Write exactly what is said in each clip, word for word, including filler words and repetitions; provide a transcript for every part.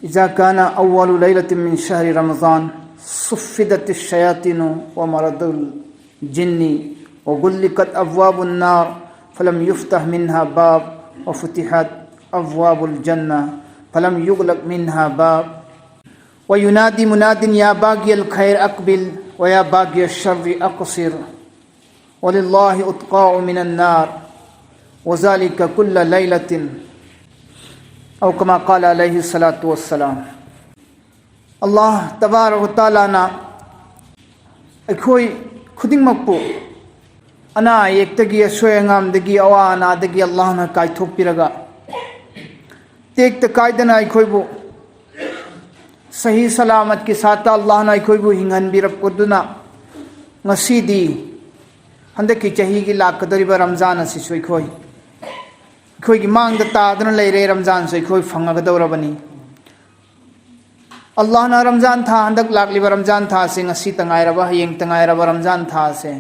إذا كان أول ليلة من شهر رمضان صفدت الشياطين ومرد الجن وغلقت أبواب النار فلم يفتح منها باب وفتحت أبواب الجنة فلم يغلق منها باب وينادي مناد يا باغي الخير أقبل ويا باغي الشر أقصر ولله عتقاء من النار وذلك كل ليلة أو كما قال عليه الصلاة والسلام. ꯑꯜꯂꯥꯍ ꯇꯕꯥꯔꯛ ꯋ ꯇꯥꯂꯥꯅ ꯑꯩꯈꯣꯏ ꯈꯨꯗꯤꯡꯃꯛꯄꯨ ꯑꯅꯥ ꯑꯌꯦꯛꯇꯒꯤ, ꯑꯁꯣꯏ ꯑꯉꯥꯝꯗꯒꯤ, ꯑꯋꯥ ꯑꯅꯥꯗꯒꯤ ꯑꯜꯂꯥꯍꯅ ꯀꯥꯏꯊꯣꯛꯄꯤꯔꯒ, ꯇꯦꯛꯇ ꯀꯥꯏꯗꯅ ꯑꯩꯈꯣꯏꯕꯨ ꯁꯍꯤ ꯁꯂꯥꯃꯠꯀꯤ ꯁꯥꯠꯇ ꯑꯜꯂꯥꯍꯅ ꯑꯩꯈꯣꯏꯕꯨ ꯍꯤꯡꯍꯟꯕꯤꯔꯛꯄꯗꯨꯅ ꯉꯁꯤꯗꯤ ꯍꯟꯗꯛꯀꯤ ꯆꯍꯤꯒꯤ ꯂꯥꯛꯀꯗꯧꯔꯤꯕ ꯔꯝꯖꯥꯟ ꯑꯁꯤꯁꯨ ꯑꯩꯈꯣꯏ, ꯑꯩꯈꯣꯏꯒꯤ ꯃꯥꯡꯗ ꯇꯥꯗꯨꯅ ꯂꯩꯔꯦ꯫ ꯔꯝꯖꯥꯟꯁꯨ ꯑꯩꯈꯣꯏ ꯐꯪꯉꯒꯗꯧꯔꯕꯅꯤ꯫ ꯑꯜꯂꯥꯍꯅ ꯔꯝꯖꯥꯟ ꯊꯥ, ꯍꯟꯗꯛ ꯂꯥꯛꯂꯤꯕ ꯔꯝꯖꯥꯟ ꯊꯥ ꯑꯁꯤ ꯉꯁꯤ ꯇꯉꯥꯏꯔꯕ, ꯍꯌꯦꯡ ꯇꯉꯥꯏꯔꯕ ꯔꯝꯖꯥꯟ ꯊꯥ ꯑꯁꯦ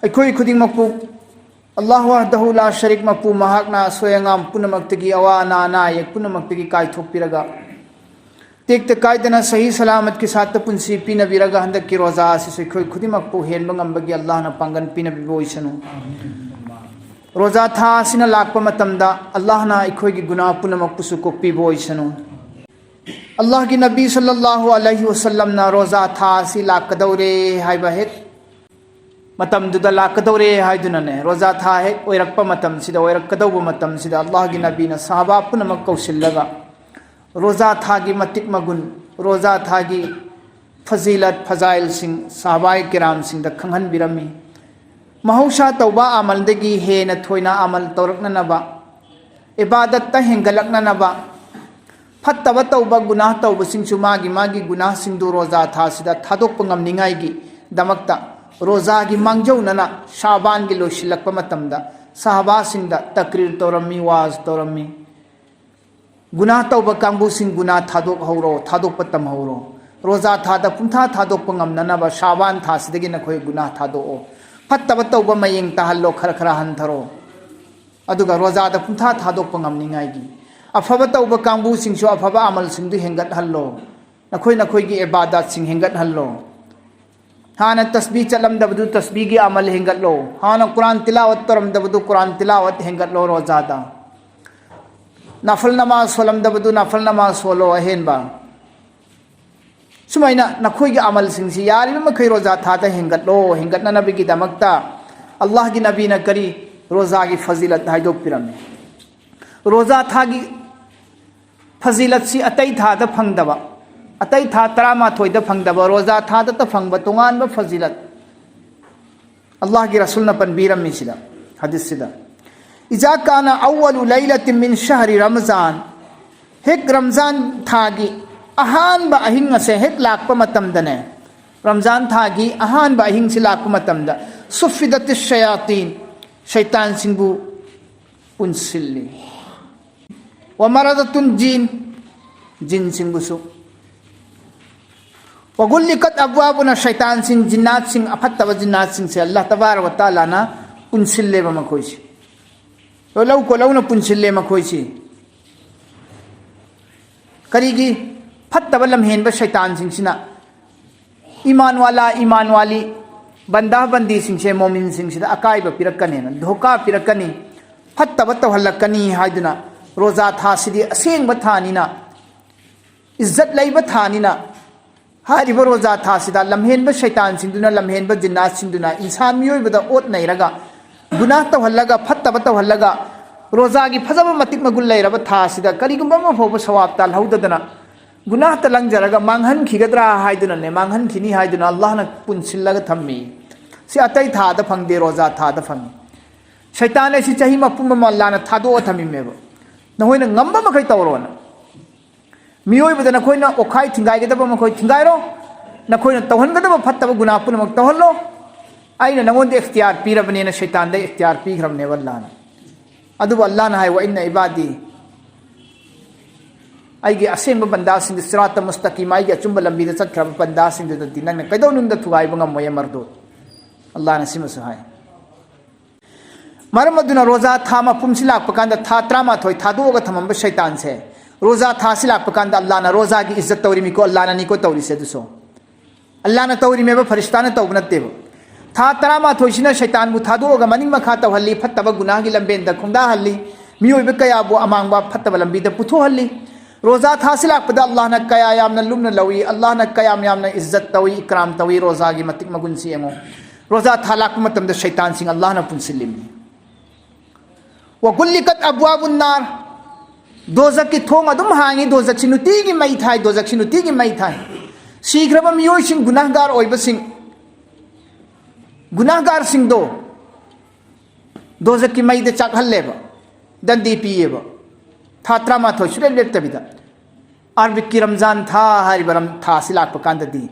ꯑꯩꯈꯣꯏ ꯈꯨꯗꯤꯡꯃꯛꯄꯨ ꯑꯜꯂꯥꯍ ꯋꯥꯍꯗꯍꯨ ꯂꯥ ꯁꯔꯤꯛ ꯃꯄꯨ ꯃꯍꯥꯛꯅ ꯑꯁꯣꯏ ꯑꯉꯥꯝ ꯄꯨꯝꯅꯃꯛꯇꯒꯤ, ꯑꯋꯥ ꯑꯅꯥ, ꯑꯅꯥ ꯑꯌꯦꯛ ꯄꯨꯝꯅꯃꯛꯇꯒꯤ ꯀꯥꯏꯊꯣꯛꯄꯤꯔꯒ, ꯇꯦꯛꯇ ꯀꯥꯏꯗꯅ ꯁꯍꯤ ꯁꯂꯥꯃꯠꯀꯤ ꯁꯥꯠꯇ ꯄꯨꯟꯁꯤ ꯄꯤꯅꯕꯤꯔꯒ, ꯍꯟꯗꯛꯀꯤ ꯔꯣꯖꯥ ꯑꯁꯤꯁꯨ ꯑꯩꯈꯣꯏ ꯈꯨꯗꯤꯡꯃꯛꯄꯨ ꯍꯦꯟꯕ ꯉꯝꯕꯒꯤ ꯑꯜꯂꯥꯍꯅ ꯄꯥꯡꯒꯟ ꯄꯤꯅꯕꯤꯕ ꯑꯣꯏꯁꯅꯨ꯫ ꯔꯣꯖꯥ ꯊꯥ ꯑꯁꯤꯅ ꯂꯥꯛꯄ ꯃꯇꯝꯗ ꯑꯜꯂꯥꯍꯅ ꯑꯩꯈꯣꯏꯒꯤ ꯒꯨꯅꯥꯍ ꯄꯨꯝꯅꯃꯛꯄꯨꯁꯨ ꯀꯣꯛꯄꯤꯕ ꯑꯣꯏꯁꯅꯨ꯫ ꯑꯜꯂꯥꯍꯒꯤ ꯅꯕꯤ ꯁꯜꯂꯜꯂꯥꯍꯨ ꯑꯂꯩꯍꯤ ꯋꯁꯜꯂꯝꯅ ꯔꯣꯖꯥ ꯊꯥ ꯑꯁꯤ ꯂꯥꯛꯀꯗꯧꯔꯦ ꯍꯥꯏꯕ ꯍꯦꯛ ꯃꯇꯝꯗꯨꯗ ꯂꯥꯛꯀꯗꯧꯔꯦ ꯍꯥꯏꯗꯨꯅꯅꯦ, ꯔꯣꯖꯥ ꯊꯥ ꯍꯦꯛ ꯑꯣꯏꯔꯛꯄ ꯃꯇꯝꯁꯤꯗ, ꯑꯣꯏꯔꯛꯀꯗꯧꯕ ꯃꯇꯝꯁꯤꯗ, ꯑꯜꯂꯥꯍꯒꯤ ꯅꯕꯤꯅ ꯁꯍꯥꯕꯥ ꯄꯨꯝꯅꯃꯛ ꯀꯧꯁꯤꯜꯂꯒ, ꯔꯣꯖꯥ ꯊꯥꯒꯤ ꯃꯇꯤꯛ ꯃꯒꯨꯟ, ꯔꯣꯖꯥ ꯊꯥꯒꯤ ꯐꯖꯤꯂꯠ ꯐꯖꯥꯏꯜꯁꯤꯡ, ꯁꯍꯥꯕꯥꯏ ꯀꯤꯔꯥꯝꯁꯤꯡꯗ ꯈꯪꯍꯟꯕꯤꯔꯝꯃꯤ꯫ ꯃꯍꯧꯁꯥ ꯇꯧꯕ ꯑꯃꯜꯗꯒꯤ ꯍꯦꯟꯅ ꯊꯣꯏꯅ ꯑꯃꯜ ꯇꯧꯔꯛꯅꯅꯕ, ꯏꯕꯥꯗꯠꯇ ꯍꯦꯟꯒꯠꯂꯛꯅꯅꯕ, ꯐꯠꯇꯕ ꯇꯧꯕ, ꯒꯨꯅꯥꯍ ꯇꯧꯕꯁꯤꯡꯁꯨ ꯃꯥꯒꯤ ꯃꯥꯒꯤ ꯒꯨꯅꯥꯍꯁꯤꯡꯗꯨ ꯔꯣꯖꯥ ꯊꯥꯁꯤꯗ ꯊꯥꯗꯣꯛꯄ ꯉꯝꯅꯤꯡꯉꯥꯏꯒꯤꯗꯃꯛꯇ, ꯔꯣꯖꯥꯒꯤ ꯃꯥꯡꯖꯧꯅꯅ ꯁꯥꯕꯥꯟꯒꯤ ꯂꯣꯏꯁꯤꯜꯂꯛꯄ ꯃꯇꯝꯗ ꯁꯍꯥꯕꯥꯁꯤꯡꯗ ꯇꯛꯔꯤꯔ ꯇꯧꯔꯝꯃꯤ, ꯋꯥꯖ ꯇꯧꯔꯝꯃꯤ꯫ ꯒꯨꯅꯥꯍ ꯇꯧꯕ ꯀꯥꯡꯕꯨꯁꯤꯡ ꯒꯨꯅꯥꯍ ꯊꯥꯗꯣꯛꯍꯧꯔꯣ, ꯊꯥꯗꯣꯛꯄ ꯇꯝꯍꯧꯔꯣ꯫ ꯔꯣꯖꯥ ꯊꯥꯗ ꯄꯨꯡꯊꯥ ꯊꯥꯗꯣꯛꯄ ꯉꯝꯅꯅꯕ ꯁꯥꯕꯥꯟ ꯊꯥꯁꯤꯗꯒꯤ ꯅꯈꯣꯏ ꯒꯨꯅꯥꯍ ꯊꯥꯗꯣꯛꯑꯣ꯫ ꯐꯠꯇꯕ ꯇꯧꯕ ꯃꯌꯦꯡ ꯇꯥꯍꯜꯂꯣ, ꯈꯔ ꯈꯔ ꯍꯟꯊꯔꯣ꯫ ꯑꯗꯨꯒ ꯔꯣꯖꯥꯗ ꯄꯨꯡꯊꯥ ꯊꯥꯗꯣꯛꯄ ꯉꯝꯅꯤꯡꯉꯥꯏꯒꯤ, ꯑꯐꯕ ꯇꯧꯕ ꯀꯥꯡꯕꯨꯁꯤꯡꯁꯨ ꯑꯐꯕ ꯑꯃꯜꯁꯤꯡꯗꯨ ꯍꯦꯟꯒꯠꯍꯜꯂꯣ꯫ ꯅꯈꯣꯏ ꯅꯈꯣꯏꯒꯤ ꯏꯕꯥꯗꯥꯠꯁꯤꯡ ꯍꯦꯟꯒꯠꯍꯜꯂꯣ꯫ ꯍꯥꯟꯅ ꯇꯁꯕꯤ ꯆꯠꯂꯝꯗꯕꯗꯨ ꯇꯁꯕꯤꯒꯤ ꯑꯃꯜ ꯍꯦꯟꯒꯠꯂꯣ꯫ ꯍꯥꯟꯅ ꯀꯨꯔꯥꯟ ꯇꯤꯂꯥꯋꯠ ꯇꯧꯔꯝꯗꯕꯗꯨ ꯀꯨꯔꯥꯟ ꯇꯤꯂꯥꯋꯠ ꯍꯦꯟꯒꯠꯂꯣ ꯔꯣꯖꯥꯗ꯫ ꯅꯥꯐꯜ ꯅꯃꯥꯖ ꯁꯣꯜꯂꯝꯗꯕꯗꯨ ꯅꯥꯐꯜ ꯅꯃꯥꯖ ꯁꯣꯜꯂꯣ ꯑꯍꯦꯟꯕ꯫ ꯁꯨꯃꯥꯏꯅ ꯅꯈꯣꯏꯒꯤ ꯑꯃꯜꯁꯤꯡꯁꯤ ꯌꯥꯔꯤꯕ ꯃꯈꯩ ꯔꯣꯖꯥ ꯊꯥꯗ ꯍꯦꯟꯒꯠꯂꯣ꯫ ꯍꯦꯟꯒꯠꯅꯅꯕꯒꯤꯗꯃꯛꯇ ꯑꯜꯂꯥꯍꯒꯤ ꯅꯕꯤꯅ ꯀꯔꯤ ꯔꯣꯖꯥꯒꯤ ꯐꯖꯤꯂꯠ ꯍꯥꯏꯗꯣꯛꯄꯤꯔꯝꯃꯤ꯫ ꯔꯣꯖꯥ ꯊꯥꯒꯤ ꯐꯖꯤꯂꯠꯁꯤ ꯑꯇꯩ ꯊꯥꯗ ꯐꯪꯗꯕ, ꯑꯇꯩ ꯊꯥ ꯇꯔꯥꯃꯥꯊꯣꯏꯗ ꯐꯪꯗꯕ, ꯔꯣꯖꯥ ꯊꯥꯗꯇ ꯐꯪꯕ ꯇꯣꯉꯥꯟꯕ ꯐꯖꯤꯂꯠ ꯑꯜꯂꯥꯍꯒꯤ ꯔꯁꯨꯜꯅ ꯄꯟꯕꯤꯔꯝꯃꯤꯁꯤꯗ, ꯍꯗꯤꯁꯁꯤꯗ, "ꯏꯖꯥ ꯀꯥꯅ ꯑꯋ꯭ꯋꯂꯨ ꯂꯩꯂꯥꯇꯤꯝ ꯃꯤꯟ ꯁꯍꯔꯤ ꯔꯃꯖꯥꯟ", ꯍꯦꯛ ꯔꯝꯖꯥꯟ ꯊꯥꯒꯤ ꯑꯍꯥꯟꯕ ꯑꯍꯤꯡ ꯑꯁꯦ ꯍꯦꯛ ꯂꯥꯛꯄ ꯃꯇꯝꯗꯅꯦ, ꯔꯝꯖꯥꯟ ꯊꯥꯒꯤ ꯑꯍꯥꯟꯕ ꯑꯍꯤꯡꯁꯤ ꯂꯥꯛꯄ ꯃꯇꯝꯗ, "ꯁꯨꯐꯤꯗꯇꯤꯁ ꯁꯌꯥꯇꯤꯟ", ꯁꯩꯇꯥꯟꯁꯤꯡꯕꯨ ꯄꯨꯟꯁꯤꯜꯂꯤ꯫ "ꯋꯥ ꯃꯔꯗꯇꯨꯟ ꯖꯤꯟ", ꯖꯤꯟꯁꯤꯡꯕꯨꯁꯨ꯫ "ꯋꯥꯒꯨꯜꯂꯤꯀꯠ ꯑꯕꯋꯥꯕꯨꯅ", ꯁꯩꯇꯥꯟꯁꯤꯡ, ꯖꯤꯟꯅꯥꯠꯁꯤꯡ, ꯑꯐꯠꯇꯕ ꯖꯤꯟꯅꯥꯠꯁꯤꯡꯁꯦ ꯑꯜꯂꯥꯍ ꯇꯕꯥꯔꯛ ꯋꯥ ꯇꯥꯂꯥꯅ ꯄꯨꯟꯁꯤꯜꯂꯦꯕ ꯃꯈꯣꯏꯁꯦ꯫ ꯂꯧ ꯀꯣꯠꯍꯧꯅ ꯄꯨꯟꯁꯤꯜꯂꯦ ꯃꯈꯣꯏꯁꯤ꯫ ꯀꯔꯤꯒꯤ? ꯐꯠꯇꯕ ꯂꯝꯍꯦꯟꯕ ꯁꯩꯇꯥꯟꯁꯤꯡꯁꯤꯅ ꯏꯃꯥꯟ ꯋꯥꯂꯥ, ꯏꯃꯥꯟ ꯋꯥꯂꯤ, ꯕꯟꯗꯥ ꯕꯟꯗꯤꯁꯤꯡꯁꯦ, ꯃꯣꯃꯤꯟꯁꯤꯡꯁꯤꯗ ꯑꯀꯥꯏꯕ ꯄꯤꯔꯛꯀꯅꯦꯅ, ꯙꯣꯀꯥ ꯄꯤꯔꯛꯀꯅꯤ, ꯐꯠꯇꯕ ꯇꯧꯍꯜꯂꯛꯀꯅꯤ ꯍꯥꯏꯗꯨꯅ ꯔꯣꯖꯥ ꯊꯥꯁꯤꯗꯤ ꯑꯁꯦꯡꯕ ꯊꯥꯅꯤꯅ, ꯏꯖꯠ ꯂꯩꯕ ꯊꯥꯅꯤꯅ, ꯍꯥꯏꯔꯤꯕ ꯔꯣꯖꯥ ꯊꯥꯁꯤꯗ ꯂꯝꯍꯦꯟꯕ ꯁꯩꯇꯥꯟꯁꯤꯡꯗꯨꯅ, ꯂꯝꯍꯦꯟꯕ ꯖꯤꯟꯅꯥꯠꯁꯤꯡꯗꯨꯅ ꯏꯟꯁꯥꯟ ꯃꯤꯑꯣꯏꯕꯗ ꯑꯣꯠ ꯅꯩꯔꯒ, ꯒꯨꯅꯥꯍ ꯇꯧꯍꯜꯂꯒ, ꯐꯠꯇꯕ ꯇꯧꯍꯜꯂꯒ, ꯔꯣꯖꯥꯒꯤ ꯐꯖꯕ ꯃꯇꯤꯛ ꯃꯒꯨꯟ ꯂꯩꯔꯕ ꯊꯥ ꯑꯁꯤꯗ ꯀꯔꯤꯒꯨꯝꯕ ꯑꯃ ꯐꯥꯎꯕ ꯁꯋꯥꯕ ꯇꯥꯜꯍꯧꯗꯗꯅ ꯒꯨꯅꯥꯍꯇ ꯂꯪꯖꯔꯒ ꯃꯥꯡꯍꯟꯈꯤꯒꯗ꯭ꯔꯥ ꯍꯥꯏꯗꯨꯅꯅꯦ, ꯃꯥꯡꯍꯟꯈꯤꯅꯤ ꯍꯥꯏꯗꯨꯅ ꯑꯜꯂꯥꯍꯅ ꯄꯨꯟꯁꯤꯜꯂꯒ ꯊꯝꯃꯤ꯫ ꯁꯤ ꯑꯇꯩ ꯊꯥꯗ ꯐꯪꯗꯦ, ꯔꯣꯖꯥ ꯊꯥꯗ ꯐꯪꯉꯤ꯫ ꯁꯩꯇꯥꯟ ꯑꯁꯤ ꯆꯍꯤ ꯃꯄꯨꯝ ꯑꯃ ꯑꯜꯂꯥꯍꯅ ꯊꯥꯗꯣꯛꯑ ꯊꯝꯃꯤꯃꯦꯕ꯫ ꯅꯈꯣꯏꯅ ꯉꯝꯕ ꯃꯈꯩ ꯇꯧꯔꯣꯅ꯫ ꯃꯤꯑꯣꯏꯕꯗ ꯅꯈꯣꯏꯅ ꯑꯣꯈꯥꯏ ꯊꯤꯡꯒꯥꯏꯒꯗꯕ ꯃꯈꯣꯏ ꯊꯤꯡꯒꯥꯏꯔꯣ, ꯅꯈꯣꯏꯅ ꯇꯧꯍꯟꯒꯗꯕ ꯐꯠꯇꯕ ꯒꯨꯅꯥ ꯄꯨꯝꯅꯃꯛ ꯇꯧꯍꯜꯂꯣ꯫ ꯑꯩꯅ ꯅꯉꯣꯟꯗ ꯏꯈꯇꯤꯌꯥꯔ ꯄꯤꯔꯕꯅꯦꯅ ꯁꯩꯇꯥꯟꯗ ꯏꯈꯇꯤꯌꯥꯔ ꯄꯤꯈ꯭ꯔꯕꯅꯦꯕ ꯑꯜꯂꯥꯍꯅ꯫ ꯑꯗꯨꯕꯨ ꯑꯜꯂꯥꯍꯅ ꯍꯥꯏ, "ꯋꯥ ꯏꯟꯅ ꯏꯕꯥꯗꯤ", ꯑꯩꯒꯤ ꯑꯁꯦꯡꯕ ꯕꯟꯗꯥꯁꯤꯡꯗꯤ ꯁꯤꯔꯥꯠꯇ ꯃꯨꯁꯇꯀꯤꯝ, ꯑꯩꯒꯤ ꯑꯆꯨꯝꯕ ꯂꯝꯕꯤꯗ ꯆꯠꯈ꯭ꯔꯕ ꯕꯟꯗꯥꯁꯤꯡꯗꯨꯗꯗꯤ ꯅꯪꯅ ꯀꯩꯗꯧꯅꯨꯡꯗ ꯊꯨꯒꯥꯏꯕ ꯉꯝꯃꯣꯏ, ꯃꯔꯗꯨꯗ꯫ ꯑꯜꯂꯥꯍꯅ ꯁꯤꯃꯁꯨ ꯍꯥꯏ꯫ ꯃꯔꯝ ꯑꯗꯨꯅ ꯔꯣꯖꯥ ꯊꯥ ꯃꯄꯨꯝꯁꯤ ꯂꯥꯛꯄ ꯀꯥꯟꯗ ꯊꯥ ꯇꯔꯥꯃꯥꯊꯣꯏ ꯊꯥꯗꯣꯛꯑꯒ ꯊꯝꯃꯝꯕ ꯁꯩꯇꯥꯟꯁꯦ, ꯔꯣꯖꯥ ꯊꯥꯁꯤ ꯂꯥꯛꯄ ꯀꯥꯟꯗ ꯑꯜꯂꯥꯅ ꯔꯣꯖꯥꯒꯤ ꯏꯖꯠ ꯇꯧꯔꯤꯃꯤꯀꯣ, ꯑꯜꯂꯥꯅꯅꯤꯀꯣ ꯇꯧꯔꯤꯁꯦ꯫ ꯑꯗꯨꯁꯨ ꯑꯜꯂꯥꯅ ꯇꯧꯔꯤꯃꯦꯕ, ꯐꯔꯤꯁꯇꯥꯅ ꯇꯧꯕ ꯅꯠꯇꯦꯕ꯫ ꯊꯥ ꯇꯔꯥꯃꯥꯊꯣꯏꯁꯤꯅ ꯁꯩꯇꯥꯟꯕꯨ ꯊꯥꯗꯣꯛꯑꯒ ꯃꯅꯤꯡ ꯃꯈꯥ ꯇꯧꯍꯜꯂꯤ, ꯐꯠꯇꯕ ꯒꯨꯅꯥꯒꯤ ꯂꯝꯕꯦꯟꯗ ꯈꯣꯡꯗꯥꯍꯜꯂꯤ, ꯃꯤꯑꯣꯏꯕ ꯀꯌꯥꯕꯨ ꯑꯃꯥꯡꯕ ꯐꯠꯇꯕ ꯂꯝꯕꯤꯗ ꯄꯨꯊꯣꯛꯍꯜꯂꯤ꯫ ꯔꯣꯖꯥ ꯊꯥꯁꯤ ꯂꯥꯛꯄꯗ ꯑꯜꯂꯥꯍꯅ ꯀꯌꯥ ꯌꯥꯝꯅ ꯂꯨꯝꯅ ꯂꯧꯏ, ꯑꯜꯂꯥꯍꯅ ꯀꯌꯥꯝ ꯌꯥꯝꯅ ꯏꯖꯠ ꯇꯧꯏ, ꯏꯀ꯭ꯔꯥꯝ ꯇꯧꯏ꯫ ꯔꯣꯖꯥꯒꯤ ꯃꯇꯤꯛ ꯃꯒꯨꯟꯁꯤ ꯌꯦꯡꯉꯨ꯫ ꯔꯣꯖꯥ ꯊꯥ ꯂꯥꯛꯄ ꯃꯇꯝꯗ ꯁꯩꯇꯥꯟꯁꯤꯡ ꯑꯜꯂꯥꯍꯅ ꯄꯨꯟꯁꯤꯜꯂꯤꯕꯅꯤ꯫ ꯋꯥꯒꯨꯜꯂꯤꯀꯠ ꯑꯕꯋꯥꯕꯨꯟ ꯅꯥꯔ, ꯗꯣꯖꯛꯀꯤ ꯊꯣꯡ ꯑꯗꯨꯝ ꯍꯥꯡꯉꯤ꯫ ꯗꯣꯖꯛꯁꯤ ꯅꯨꯡꯇꯤꯒꯤ ꯃꯩ ꯊꯥꯏ, ꯗꯣꯖꯛꯁꯤ ꯅꯨꯡꯇꯤꯒꯤ ꯃꯩ ꯊꯥꯏ꯫ ꯁꯤꯈ꯭ꯔꯕ ꯃꯤꯑꯣꯏꯁꯤꯡ, ꯒꯨꯅꯥꯍꯒꯥꯔ ꯑꯣꯏꯕꯁꯤꯡ, ꯒꯨꯅꯥꯍꯒꯥꯔꯁꯤꯡꯗꯣ ꯗꯣꯖꯛꯀꯤ ꯃꯩꯗ ꯆꯥꯛꯍꯜꯂꯦꯕ, ꯗꯟꯗꯤ ꯄꯤꯌꯦꯕ, ꯊꯥ ꯇꯔꯥꯃꯥꯊꯣꯏ ꯁꯨꯂꯦꯞ ꯂꯦꯞꯇꯕꯤꯗ꯫ ꯑꯔꯕꯤꯛꯀꯤ ꯔꯝꯖꯥꯟ ꯊꯥ ꯍꯥꯏꯔꯤꯕ ꯔꯝ-, ꯊꯥꯁꯤ ꯂꯥꯛꯄ ꯀꯥꯟꯗꯗꯤ,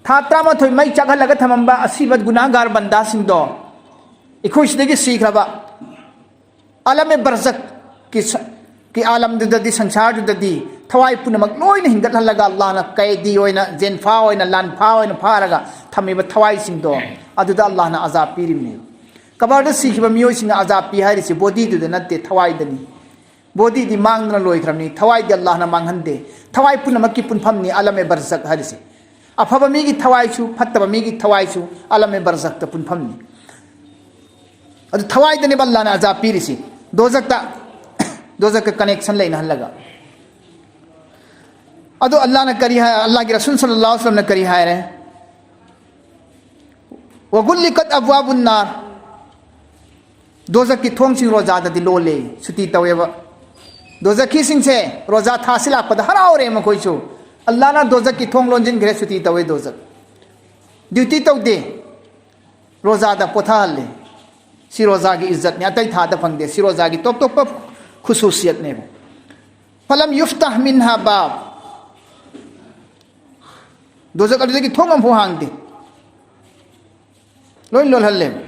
ꯊꯥ ꯇꯔꯥꯃꯥꯊꯣꯏ ꯃꯩ ꯆꯥꯛꯍꯜꯂꯒ ꯊꯝꯃꯝꯕ ꯑꯁꯤꯕ ꯒꯨꯅꯥꯍꯒꯥꯔ ꯕꯟꯗꯥꯁꯤꯡꯗꯣ, ꯑꯩꯈꯣꯏ ꯁꯤꯗꯒꯤ ꯁꯤꯈ꯭ꯔꯕ ꯑꯥꯂꯝ-ꯑꯦ-ꯕꯔꯖꯛꯀꯤ ꯁ-, ꯀꯤ ꯑꯥꯂꯝꯗꯨꯗꯗꯤ, ꯁꯪꯁꯥꯔꯗꯨꯗꯗꯤ ꯊꯋꯥꯏ ꯄꯨꯝꯅꯃꯛ ꯂꯣꯏꯅ ꯍꯤꯡꯒꯠꯍꯜꯂꯒ, ꯑꯜꯂꯥꯍꯅ ꯀꯩꯗꯤ ꯑꯣꯏꯅ, ꯖꯦꯟꯐꯥ ꯑꯣꯏꯅ, ꯂꯥꯟꯐꯥ ꯑꯣꯏꯅ ꯐꯥꯔꯒ ꯊꯝꯃꯤꯕ ꯊꯋꯥꯏꯁꯤꯡꯗꯣ, ꯑꯗꯨꯗ ꯑꯜꯂꯥꯍꯅ ꯑꯖꯥꯕ ꯄꯤꯔꯤꯕꯅꯦꯕ꯫ ꯀꯕꯔꯗ ꯁꯤꯈꯤꯕ ꯃꯤꯑꯣꯏꯁꯤꯡꯅ ꯑꯖꯥꯕ ꯄꯤ ꯍꯥꯏꯔꯤꯁꯤ ꯕꯣꯗꯤꯗꯨꯗ ꯅꯠꯇꯦ, ꯊꯋꯥꯏꯗꯅꯤ꯫ ꯕꯣꯗꯤꯗꯤ ꯃꯥꯡꯗꯅ ꯂꯣꯏꯈ꯭ꯔꯕꯅꯤ, ꯊꯋꯥꯏꯗꯤ ꯑꯜꯂꯥꯍꯅ ꯃꯥꯡꯍꯟꯗꯦ꯫ ꯊꯋꯥꯏ ꯄꯨꯝꯅꯃꯛꯀꯤ ꯄꯨꯟꯐꯝꯅꯤ ꯑꯥꯂꯝ-ꯑꯦ-ꯕꯔꯖꯛ ꯍꯥꯏꯔꯤꯁꯦ꯫ ꯑꯐꯕ ꯃꯤꯒꯤ ꯊꯋꯥꯏꯁꯨ, ꯐꯠꯇꯕ ꯃꯤꯒꯤ ꯊꯋꯥꯏꯁꯨ ꯑꯥꯂꯝ-ꯑꯦ-ꯕꯔꯖꯛꯇ ꯄꯨꯟꯐꯝꯅꯤ꯫ ꯑꯗꯨ ꯊꯋꯥꯏꯗꯅꯦꯕ ꯑꯜꯂꯥꯍꯅ ꯑꯖꯥꯕ ꯄꯤꯔꯤꯁꯤ, ꯗꯣꯖꯛꯇ, ꯗꯣꯖꯛꯀ connection ꯂꯩꯅꯍꯜꯂꯒ꯫ ꯑꯗꯨ ꯑꯜꯂꯥꯍꯅ ꯀꯔꯤ ꯍꯥꯏ, ꯑꯜꯂꯥꯍꯒꯤ ꯔꯁꯨꯜ ꯁꯜꯂꯜꯂꯥꯍꯨ ꯑꯂꯩꯍꯤ ꯋꯁꯜꯂꯝꯅ ꯀꯔꯤ ꯍꯥꯏꯔꯦ? "ꯋꯥꯒꯨꯜꯂꯤꯀꯠ ꯑꯕꯋꯥꯕꯨꯟ ꯅꯥꯔ", ꯗꯣꯖꯛꯀꯤ ꯊꯣꯡꯁꯤꯡ ꯔꯣꯖꯥꯗꯗꯤ ꯂꯣꯜꯂꯦ, ꯁꯨꯇꯤ ꯇꯧꯋꯦꯕ꯫ ꯗꯣꯖꯛꯀꯤꯁꯤꯡꯁꯦ ꯔꯣꯖꯥ ꯊꯥꯁꯤ ꯂꯥꯛꯄꯗ ꯍꯔꯥꯎꯔꯦ ꯃꯈꯣꯏꯁꯨ꯫ ꯑꯜꯂꯥꯍꯅ ꯗꯣꯖꯛꯀꯤ ꯊꯣꯡ ꯂꯣꯟꯁꯤꯟꯈ꯭ꯔꯦ, ꯁꯨꯇꯤ ꯇꯧꯋꯦ ꯗꯣꯖꯛ꯫ ꯗ꯭ꯌꯨꯇꯤ ꯇꯧꯗꯦ, ꯔꯣꯖꯥꯗ ꯄꯣꯊꯥꯍꯜꯂꯦ꯫ ꯁꯤ ꯔꯣꯖꯥꯒꯤ ꯏꯖꯠꯅꯦ, ꯑꯇꯩ ꯊꯥꯗ ꯐꯪꯗꯦ꯫ ꯁꯤ ꯔꯣꯖꯥꯒꯤ ꯇꯣꯞ ꯇꯣꯞꯄ ꯈꯨꯁꯨꯁꯤꯌꯠꯅꯦꯕ꯫ "ꯐꯂꯝ ꯌꯨꯐꯇꯥꯍ ꯃꯤꯟꯍꯥ ꯕꯥꯕ", ꯗꯣꯖꯛ ꯑꯗꯨꯗꯒꯤ ꯊꯣꯡ ꯑꯃꯐꯥꯎ ꯍꯥꯡꯗꯦ, ꯂꯣꯏ ꯂꯣꯜꯍꯜꯂꯦꯕ꯫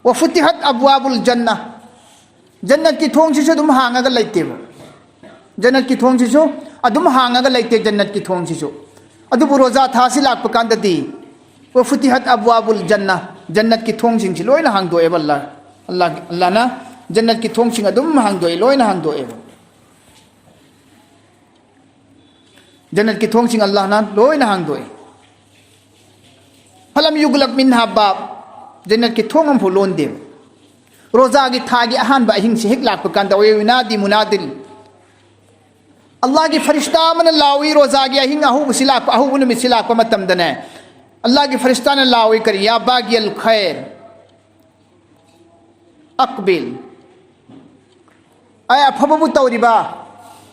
"ꯋꯥ ꯐꯨꯇꯤꯍꯠ ꯑꯕꯋꯥꯕꯨꯜ ꯖꯟꯅ", ꯖꯟꯅꯠꯀꯤ ꯊꯣꯡꯁꯤꯁꯨ ꯑꯗꯨꯝ ꯍꯥꯡꯉꯒ ꯂꯩꯇꯦꯕ꯫ ꯖꯟꯅꯠꯀꯤ ꯊꯣꯡꯁꯤꯁꯨ ꯑꯗꯨꯝ ꯍꯥꯡꯉꯒ ꯂꯩꯇꯦ, ꯖꯟꯅꯠꯀꯤ ꯊꯣꯡꯁꯤꯁꯨ꯫ ꯑꯗꯨꯕꯨ ꯔꯣꯖꯥ ꯊꯥꯁꯤ ꯂꯥꯛꯄ ꯀꯥꯟꯗꯗꯤ, "ꯋꯥ ꯐꯨꯇꯤꯍꯠ ꯑꯕꯋꯥꯕꯨꯜ ꯖꯟꯅ", ꯖꯟꯅꯠꯀꯤ ꯊꯣꯡꯁꯤꯡꯁꯤ ꯂꯣꯏꯅ ꯍꯥꯡꯗꯣꯛꯑꯦꯕ ꯑꯜꯂꯥꯍ꯫ ꯑꯜꯂꯥꯍ, ꯑꯜꯂꯥꯍꯅ ꯖꯟꯅꯠꯀꯤ ꯊꯣꯡꯁꯤꯡ ꯑꯗꯨꯝ ꯍꯥꯡꯗꯣꯛꯑꯦ, ꯂꯣꯏꯅ ꯍꯥꯡꯗꯣꯛꯑꯦꯕ꯫ ꯖꯟꯅꯠꯀꯤ ꯊꯣꯡꯁꯤꯡ ꯑꯜꯂꯥꯍꯅ ꯂꯣꯏꯅ ꯍꯥꯡꯗꯣꯛꯑꯦ꯫ ꯐꯂꯝ ꯌꯨꯒꯂꯛ ꯃꯤꯟꯍꯥ ꯕꯥꯕ, ꯖꯟꯅꯠꯀꯤ ꯊꯣꯡ ꯑꯃꯐꯥꯎ ꯂꯣꯟꯗꯦꯕ꯫ ꯔꯣꯖꯥꯒꯤ ꯊꯥꯒꯤ ꯑꯍꯥꯟꯕ ꯑꯍꯤꯡꯁꯤ ꯍꯦꯛ ꯂꯥꯛꯄ ꯀꯥꯟꯗ, ꯌꯨꯅꯥꯗꯤ ꯃꯨꯅꯥꯗꯤꯟ, ꯑꯜꯂꯥꯍꯒꯤ ꯐꯔꯤꯁꯇꯥ ꯑꯃꯅ ꯂꯥꯎꯏ, ꯔꯣꯖꯥꯒꯤ ꯑꯍꯤꯡ ꯑꯍꯧꯕꯁꯤ ꯂꯥꯛꯄ, ꯑꯍꯧꯕ ꯅꯨꯃꯤꯠꯁꯤ ꯂꯥꯛꯄ ꯃꯇꯝꯗꯅꯦ, ꯑꯜꯂꯥꯍꯒꯤ ꯐꯔꯤꯁꯇꯥꯅ ꯂꯥꯎꯏ, ꯀꯔꯤ, "ꯌꯥ ꯕꯥꯒꯤꯌꯜ ꯈꯩꯔ, ꯑꯛꯕꯤꯜ"꯫ ꯑꯩ ꯑꯐꯕꯕꯨ ꯇꯧꯔꯤꯕ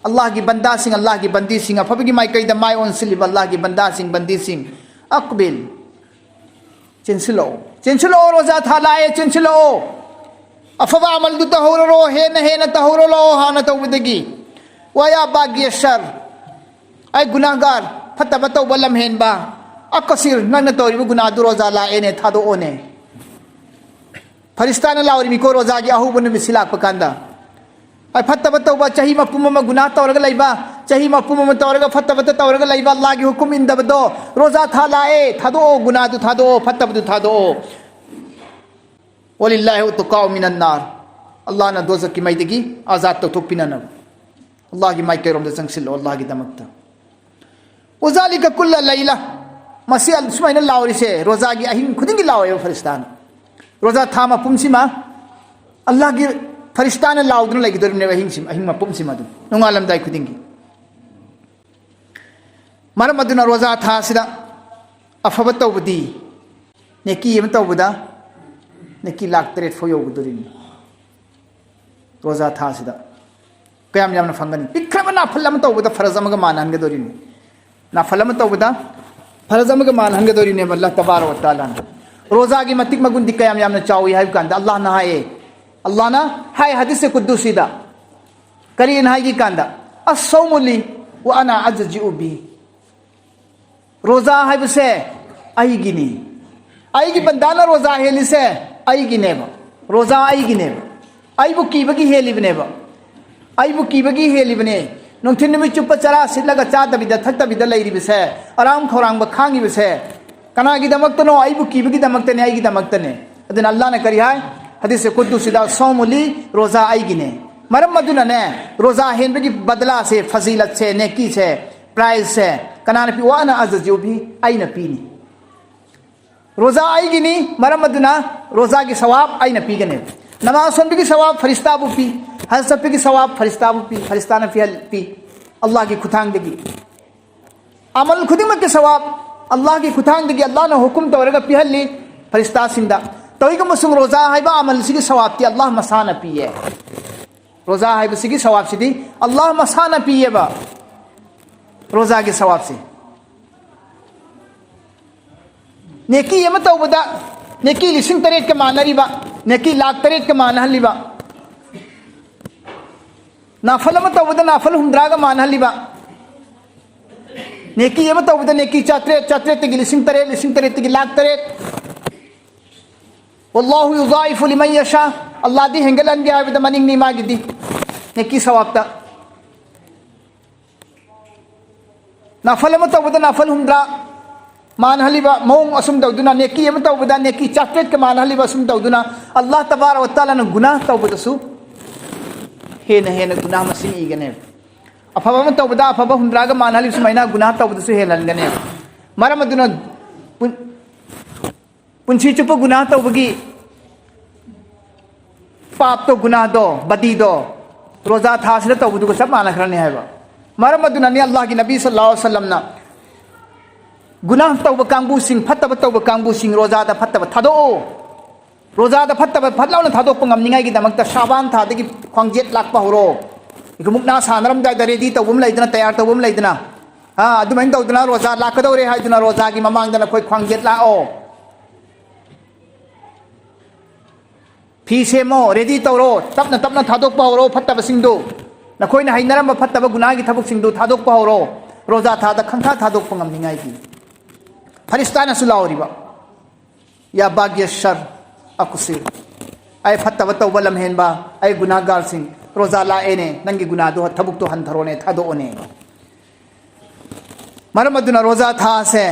ꯑꯜꯂꯥꯍꯒꯤ ꯕꯟꯗꯥꯁꯤꯡ, ꯑꯜꯂꯥꯍꯒꯤ ꯕꯟꯗꯤꯁꯤꯡ, ꯑꯐꯕꯒꯤ ꯃꯥꯏꯀꯩꯗ ꯃꯥꯏ ꯑꯣꯟꯁꯤꯜꯂꯤꯕ ꯑꯜꯂꯥꯍꯒꯤ ꯕꯟꯗꯥꯁꯤꯡ, ꯕꯟꯗꯤꯁꯤꯡ, "ꯑꯛꯕꯤꯜ", ꯆꯦꯟꯁꯤꯜꯂꯛꯑꯣ, ꯆꯦꯟꯁꯤꯜꯂꯛꯑꯣ, ꯔꯣꯖꯥ ꯊꯥ ꯂꯥꯛꯑꯦ, ꯆꯦꯟꯁꯤꯜꯂꯛꯑꯣ꯫ ꯑꯐꯕ ꯑꯃꯜꯗꯨ ꯇꯧꯍꯧꯔꯔꯣ, ꯍꯦꯟꯅ ꯍꯦꯟꯅ ꯇꯧꯍꯧꯔꯣ, ꯂꯥꯛꯑꯣ ꯍꯥꯟꯅ ꯇꯧꯕꯗꯒꯤ꯫ "ꯋꯥꯌꯥ ꯕꯥꯒꯤꯌ ꯁꯔ", ꯑꯩ ꯒꯨꯅꯥꯒꯥꯔ, ꯐꯠꯇꯕ ꯇꯧꯕ ꯂꯝꯍꯦꯟꯕ, "ꯑꯀꯁꯤꯔ", ꯅꯪꯅ ꯇꯧꯔꯤꯕ ꯒꯨꯅꯥꯗꯨ ꯔꯣꯖꯥ ꯂꯥꯛꯑꯦꯅꯦ, ꯊꯥꯗꯣꯛꯑꯣꯅꯦ꯫ ꯐꯔꯤꯁꯇꯥꯅ ꯂꯥꯎꯔꯤꯃꯤꯀꯣ, ꯔꯣꯖꯥꯒꯤ ꯑꯍꯧꯕ ꯅꯨꯃꯤꯠꯁꯤ ꯂꯥꯛꯄ ꯀꯥꯟꯗ꯫ ꯑꯩ ꯐꯠꯇꯕ ꯇꯧꯕ, ꯆꯍꯤ ꯃꯄꯨꯝ ꯑꯃ ꯒꯨꯅꯥ ꯇꯧꯔꯒ ꯂꯩꯕ, ꯆꯍꯤ ꯃꯄꯨꯝ ꯑꯃ ꯇꯧꯔꯒ ꯐꯠꯇꯕꯇ ꯇꯧꯔꯒ ꯂꯩꯕ, ꯑꯜꯂꯥꯍꯒꯤ ꯍꯨꯀꯨꯝ ꯏꯟꯗꯕꯗꯣ, ꯔꯣꯖꯥ ꯊꯥ ꯂꯥꯛꯑꯦ, ꯊꯥꯗꯣꯛꯑꯣ, ꯒꯨꯅꯥꯗꯨ ꯊꯥꯗꯣꯛꯑꯣ, ꯐꯠꯇꯕꯗꯨ ꯊꯥꯗꯣꯛꯑꯣ꯫ "ꯋꯥꯂꯤꯜꯂꯥꯍꯤ ꯎꯇꯨꯀꯥꯎ ꯃꯤꯅꯟ ꯅꯥꯔ", ꯑꯜꯂꯥꯍꯅ ꯗꯣꯖꯈꯀꯤ ꯃꯩꯗꯒꯤ ꯑꯥꯖꯥꯗ ꯇꯧꯊꯣꯛꯄꯤꯅꯅꯕ꯫ ꯑꯜꯂꯥꯍꯒꯤ ꯃꯥꯏꯀꯩꯔꯣꯝꯗ ꯆꯪꯁꯤꯜꯂꯣ, ꯑꯜꯂꯥꯍꯒꯤꯗꯃꯛꯇ꯫ "ꯋꯥꯖꯥꯂꯤꯀ ꯀꯨꯜꯂ ꯂꯩꯂ", ꯃꯁꯤ ꯑꯜ-, ꯁꯨꯃꯥꯏꯅ ꯂꯥꯎꯔꯤꯁꯦ, ꯔꯣꯖꯥꯒꯤ ꯑꯍꯤꯡ ꯈꯨꯗꯤꯡꯒꯤ ꯂꯥꯎꯋꯦꯕ ꯐꯔꯤꯁꯇꯥꯅ꯫ ꯔꯣꯖꯥ ꯊꯥ ꯃꯄꯨꯝꯁꯤꯃ ꯑꯜꯂꯥꯍꯒꯤ ꯐꯔꯤꯁꯇꯥꯅ ꯂꯥꯎꯗꯨꯅ ꯂꯩꯒꯗꯧꯔꯤꯕꯅꯦꯕ, ꯑꯍꯤꯡꯁꯤꯃ, ꯑꯍꯤꯡ ꯃꯄꯨꯝꯁꯤꯃ ꯑꯗꯨꯝ, ꯅꯣꯡꯉꯥꯜꯂꯝꯗꯥꯏ ꯈꯨꯗꯤꯡꯒꯤ꯫ ꯃꯔꯝ ꯑꯗꯨꯅ ꯔꯣꯖꯥ ꯊꯥꯁꯤꯗ ꯑꯐꯕ ꯇꯧꯕꯗꯤ, ꯅꯦꯀꯤ ꯑꯃ ꯇꯧꯕꯗ ꯅꯦꯀꯤ ꯂꯥꯛ ꯇꯔꯦꯠ ꯐꯥꯎ ꯌꯧꯒꯗꯧꯔꯤꯅꯤ꯫ ꯔꯣꯖꯥ ꯊꯥꯁꯤꯗ ꯀꯌꯥꯝ ꯌꯥꯝꯅ ꯐꯪꯒꯅꯤ? ꯄꯤꯛꯈ꯭ꯔꯕ ꯅꯥꯐꯜ ꯑꯃ ꯇꯧꯕꯗ ꯐꯔꯖ ꯑꯃꯒ ꯃꯥꯟꯅꯍꯟꯒꯗꯧꯔꯤꯅꯤ꯫ ꯅꯥꯐꯜ ꯑꯃ ꯇꯧꯕꯗ ꯐꯔꯖ ꯑꯃꯒ ꯃꯥꯟꯅꯍꯟꯒꯗꯧꯔꯤꯅꯦꯕ ꯑꯜꯂꯥꯍ ꯇꯕꯥꯔꯛ ꯋ ꯇꯥꯂꯥꯅ꯫ ꯔꯣꯖꯥꯒꯤ ꯃꯇꯤꯛ ꯃꯒꯨꯟꯗꯤ ꯀꯌꯥꯝ ꯌꯥꯝꯅ ꯆꯥꯎꯏ ꯍꯥꯏꯕ ꯀꯥꯟꯗ, ꯑꯜꯂꯥꯍꯅ ꯍꯥꯏꯌꯦ, ꯑꯜꯂꯥꯍꯅ ꯍꯥꯏ ꯍꯗꯤꯁ ꯀꯨꯗꯨꯁꯤꯗ, ꯀꯔꯤꯅ ꯍꯥꯏꯒꯤ ꯀꯥꯟꯗ, "ꯑꯁꯧꯃꯨ ꯂꯤ ꯋ ꯑꯅꯥ ꯑꯖꯖꯤꯎ ꯕꯤ", ꯔꯣꯖꯥ ꯍꯥꯏꯕꯁꯦ ꯑꯩꯒꯤꯅꯤ꯫ ꯑꯩꯒꯤ ꯕꯟꯗꯥꯅ ꯔꯣꯖꯥ ꯍꯦꯜꯂꯤꯁꯦ ꯑꯩꯒꯤꯅꯦꯕ꯫ ꯔꯣꯖꯥ ꯑꯩꯒꯤꯅꯦꯕ꯫ ꯑꯩꯕꯨ ꯀꯤꯕꯒꯤ ꯍꯦꯜꯂꯤꯕꯅꯦꯕ꯫ ꯑꯩꯕꯨ ꯀꯤꯕꯒꯤ ꯍꯦꯜꯂꯤꯕꯅꯦ꯫ ꯅꯨꯡꯊꯤꯜ ꯅꯨꯃꯤꯠ ꯆꯨꯞꯄ ꯆꯔꯥ ꯁꯤꯠꯂꯒ ꯆꯥꯗꯕꯤꯗ ꯊꯛꯇꯕꯤꯗ ꯂꯩꯔꯤꯕꯁꯦ, ꯑꯔꯥꯝ ꯈꯧꯔꯥꯡꯕ ꯈꯥꯡꯉꯤꯕꯁꯦ ꯀꯅꯥꯒꯤꯗꯃꯛꯇꯅꯣ? ꯑꯩꯕꯨ ꯀꯤꯕꯒꯤꯗꯃꯛꯇꯅꯦ, ꯑꯩꯒꯤꯗꯃꯛꯇꯅꯦ꯫ ꯑꯗꯨꯅ ꯑꯜꯂꯥꯍꯅ ꯀꯔꯤ ꯍꯥꯏ? ꯍꯗꯤꯁ ꯀꯨꯗꯨꯁꯤꯗ ꯁꯣꯃꯨꯂꯤ ꯔꯣꯖꯥ ꯑꯩꯒꯤꯅꯦ꯫ ꯃꯔꯝ ꯑꯗꯨꯅꯅꯦ, ꯔꯣꯖꯥ ꯍꯦꯟꯕꯒꯤ ꯕꯗꯂꯥꯁꯦ, ꯐꯖꯤꯂꯠꯁꯦ, ꯅꯦꯀꯤꯁꯦ, ꯄ꯭ꯔꯥꯏꯖꯁꯦ ꯀꯅꯥꯅ ꯄꯤ? ꯋꯥꯅ ꯑꯖꯖꯨꯕꯤ, ꯑꯩꯅ ꯄꯤꯅꯤ꯫ ꯔꯣꯖꯥ ꯑꯩꯒꯤꯅꯤ, ꯃꯔꯝ ꯑꯗꯨꯅ ꯔꯣꯖꯥꯒꯤ ꯁꯋꯥꯕ ꯑꯩꯅ ꯄꯤꯒꯅꯦꯕ꯫ ꯅꯃꯥꯖ ꯁꯣꯟꯕꯒꯤ ꯁꯋꯥꯕ ꯐꯔꯤꯁꯇꯥꯕꯨ ꯄꯤ, ꯍꯖ ꯆꯠꯄꯒꯤ ꯁꯋꯥꯕ ꯐꯔꯤꯁꯇꯥꯕꯨ ꯄꯤ, ꯐꯔꯤꯁꯇꯥꯅ ꯄꯤꯍꯜ-, ꯄꯤ ꯑꯜꯂꯥꯍꯒꯤ ꯈꯨꯊꯥꯡꯗꯒꯤ꯫ ꯑꯃꯜ ꯈꯨꯗꯤꯡꯃꯛꯀꯤ ꯁꯋꯥꯕ ꯑꯜꯂꯥꯍꯒꯤ ꯈꯨꯊꯥꯡꯗꯒꯤ ꯑꯜꯂꯥꯍꯅ ꯍꯨꯀꯨꯝ ꯇꯧꯔꯒ ꯄꯤꯍꯜꯂꯤ ꯐꯔꯤꯁꯇꯥꯁꯤꯡꯗ꯫ ꯇꯧꯏꯒꯨꯝꯕꯁꯨꯡ ꯔꯣꯖꯥ ꯍꯥꯏꯕ ꯑꯃꯜꯁꯤꯒꯤ ꯁꯋꯥꯕꯇꯤ ꯑꯜꯂꯥꯍ ꯃꯁꯥꯅ ꯄꯤꯌꯦ꯫ ꯔꯣꯖꯥ ꯍꯥꯏꯕꯁꯤꯒꯤ ꯁꯋꯥꯕꯁꯤꯗꯤ ꯑꯜꯂꯥꯍ ꯃꯁꯥꯅ ꯄꯤꯌꯦꯕ꯫ ꯔꯣꯖꯥꯒꯤ ꯁꯋꯥꯕꯁꯤ ꯅꯦꯀꯤ ꯑꯃ ꯇꯧꯕꯗ ꯅꯦꯀꯤ ꯂꯤꯁꯤꯡ ꯇꯔꯦꯠꯀ ꯃꯥꯟꯅꯔꯤꯕ, ꯅꯦꯀꯤ ꯂꯥꯛ ꯇꯔꯦꯠꯀ ꯃꯥꯟꯅꯍꯜꯂꯤꯕ, ꯅꯥꯐꯜ ꯑꯃ ꯇꯧꯕꯗ ꯅꯥꯐꯜ ꯍꯨꯝꯗ꯭ꯔꯥꯒ ꯃꯥꯟꯅꯍꯜꯂꯤꯕ, ꯅꯦꯀꯤ ꯑꯃ ꯇꯧꯕꯗ ꯅꯦꯀꯤ ꯆꯥꯇ꯭ꯔꯦꯠ, ꯆꯥꯇ꯭ꯔꯦꯠꯇꯒꯤ ꯂꯤꯁꯤꯡ ꯇꯔꯦꯠ, ꯂꯤꯁꯤꯡ ꯇꯔꯦꯠꯇꯒꯤ ꯂꯥꯛ ꯇꯔꯦꯠ꯫ "ꯋꯜꯂꯥꯍꯨ ꯌꯨꯗꯥꯏꯐꯨ ꯂꯤꯃꯟ ꯌꯁꯥ", ꯑꯜꯂꯥꯗꯤ ꯍꯦꯟꯒꯠꯍꯟꯒꯦ ꯍꯥꯏꯕꯗ ꯃꯅꯤꯡꯅꯤ ꯃꯥꯒꯤꯗꯤ, ꯅꯦꯀꯤ ꯁꯋꯥꯕꯇ꯫ ꯅꯥꯐꯜ ꯑꯃ ꯇꯧꯕꯗ ꯅꯥꯐꯜ ꯍꯨꯝꯗ꯭ꯔꯥ ꯃꯥꯟꯅꯍꯜꯂꯤꯕ ꯃꯑꯣꯡ ꯑꯁꯨꯝ ꯇꯧꯗꯨꯅ, ꯅꯦꯀꯤ ꯑꯃ ꯇꯧꯕꯗ ꯅꯦꯀꯤ ꯆꯥꯇ꯭ꯔꯦꯠꯀ ꯃꯥꯟꯅꯍꯜꯂꯤꯕ ꯑꯁꯨꯝ ꯇꯧꯗꯨꯅ, ꯑꯜꯂꯥꯍ ꯇꯕꯥꯔꯛ ꯋ ꯇꯥꯂꯥꯅ ꯒꯨꯅꯥꯍ ꯇꯧꯕꯗꯁꯨ ꯍꯦꯟꯅ ꯍꯦꯟꯅ ꯒꯨꯅꯥꯍ ꯃꯁꯤꯡ ꯏꯒꯅꯦꯕ꯫ ꯑꯐꯕ ꯑꯃ ꯇꯧꯕꯗ ꯑꯐꯕ ꯍꯨꯝꯗ꯭ꯔꯥꯒ ꯃꯥꯟꯅꯍꯜꯂꯤꯕ ꯁꯨꯃꯥꯏꯅ ꯒꯨꯅꯥꯍ ꯇꯧꯕꯗꯁꯨ ꯍꯦꯜꯍꯟꯒꯅꯦꯕ꯫ ꯃꯔꯝ ꯑꯗꯨꯅ ꯄꯨꯟ-, ꯄꯨꯟꯁꯤ ꯆꯨꯞꯄ ꯒꯨꯅꯥꯍ ꯇꯧꯕꯒꯤ ꯄꯥꯞꯇꯣ, ꯒꯨꯅꯥꯍꯗꯣ, ꯕꯗꯤꯗꯣ ꯔꯣꯖꯥ ꯊꯥꯁꯤꯗ ꯇꯧꯕꯗꯨꯒ ꯆꯞ ꯃꯥꯟꯅꯈ꯭ꯔꯅꯤ ꯍꯥꯏꯕ꯫ ꯃꯔꯝ ꯑꯗꯨꯅꯅꯤ ꯑꯜꯂꯥꯍꯒꯤ ꯅꯕꯤ ꯁꯜꯂꯜꯂꯥꯍꯨ ꯑꯂꯩꯍꯤ ꯋꯁꯜꯂꯝꯅ ꯒꯨꯅꯥꯍ ꯇꯧꯕ ꯀꯥꯡꯕꯨꯁꯤꯡ, ꯐꯠꯇꯕ ꯇꯧꯕ ꯀꯥꯡꯕꯨꯁꯤꯡ ꯔꯣꯖꯥꯗ ꯐꯠꯇꯕ ꯊꯥꯗꯣꯛꯑꯣ꯫ ꯔꯣꯖꯥꯗ ꯐꯠꯇꯕ ꯐꯠ ꯂꯥꯎꯅ ꯊꯥꯗꯣꯛꯄ ꯉꯝꯅꯤꯡꯉꯥꯏꯒꯤꯗꯃꯛꯇ ꯁꯥꯕꯥꯟ ꯊꯥꯗꯒꯤ ꯈ꯭ꯋꯥꯡꯖꯦꯠ ꯂꯥꯛꯄ ꯍꯧꯔꯣ꯫ ꯃꯨꯛꯅꯥ ꯁꯥꯟꯅꯔꯝꯗꯥꯏꯗ ꯔꯦꯗꯤ ꯇꯧꯕ ꯑꯃ ꯂꯩꯗꯅ, ꯇꯌꯥꯔ ꯇꯧꯕ ꯑꯃ ꯂꯩꯗꯅ, ꯑꯥ, ꯑꯗꯨꯃꯥꯏꯅ ꯇꯧꯗꯅ ꯔꯣꯖꯥ ꯂꯥꯛꯀꯗꯧꯔꯦ ꯍꯥꯏꯗꯨꯅ ꯔꯣꯖꯥꯒꯤ ꯃꯃꯥꯡꯗ ꯅꯈꯣꯏ ꯈ꯭ꯋꯥꯡꯖꯦꯠ ꯂꯥꯛꯑꯣ꯫ ꯐꯤ ꯁꯦꯝꯃꯣ, ꯔꯦꯗꯤ ꯇꯧꯔꯣ, ꯇꯞꯅ ꯇꯞꯅ ꯊꯥꯗꯣꯛꯄ ꯍꯧꯔꯣ ꯐꯠꯇꯕꯁꯤꯡꯗꯨ꯫ ꯅꯈꯣꯏꯅ ꯍꯩꯅꯔꯝꯕ ꯐꯠꯇꯕ ꯒꯨꯅꯥꯒꯤ ꯊꯕꯛꯁꯤꯡꯗꯨ ꯊꯥꯗꯣꯛꯄ ꯍꯧꯔꯣ꯫ ꯔꯣꯖꯥ ꯊꯥꯗ ꯈꯪꯊꯥ ꯊꯥꯗꯣꯛꯄ ꯉꯝꯅꯤꯡꯉꯥꯏꯒꯤ꯫ ꯐꯔꯤꯁꯇꯥꯅꯁꯨ ꯂꯥꯎꯔꯤꯕ, "ꯌꯥ ꯕꯥꯒꯤꯌ ꯁꯔ ꯑꯀꯨꯁꯤꯔ", ꯑꯩ ꯐꯠꯇꯕ ꯇꯧꯕ ꯂꯝꯍꯦꯟꯕ, ꯑꯩ ꯒꯨꯅꯥꯒꯥꯔꯁꯤꯡ, ꯔꯣꯖꯥ ꯂꯥꯛꯑꯦꯅꯦ, ꯅꯪꯒꯤ ꯒꯨꯅꯥꯗꯣ, ꯊꯕꯛꯇꯣ ꯍꯟꯊꯔꯣꯅꯦ, ꯊꯥꯗꯣꯛꯑꯣꯅꯦ꯫ ꯃꯔꯝ ꯑꯗꯨꯅ ꯔꯣꯖꯥ ꯊꯥꯁꯦ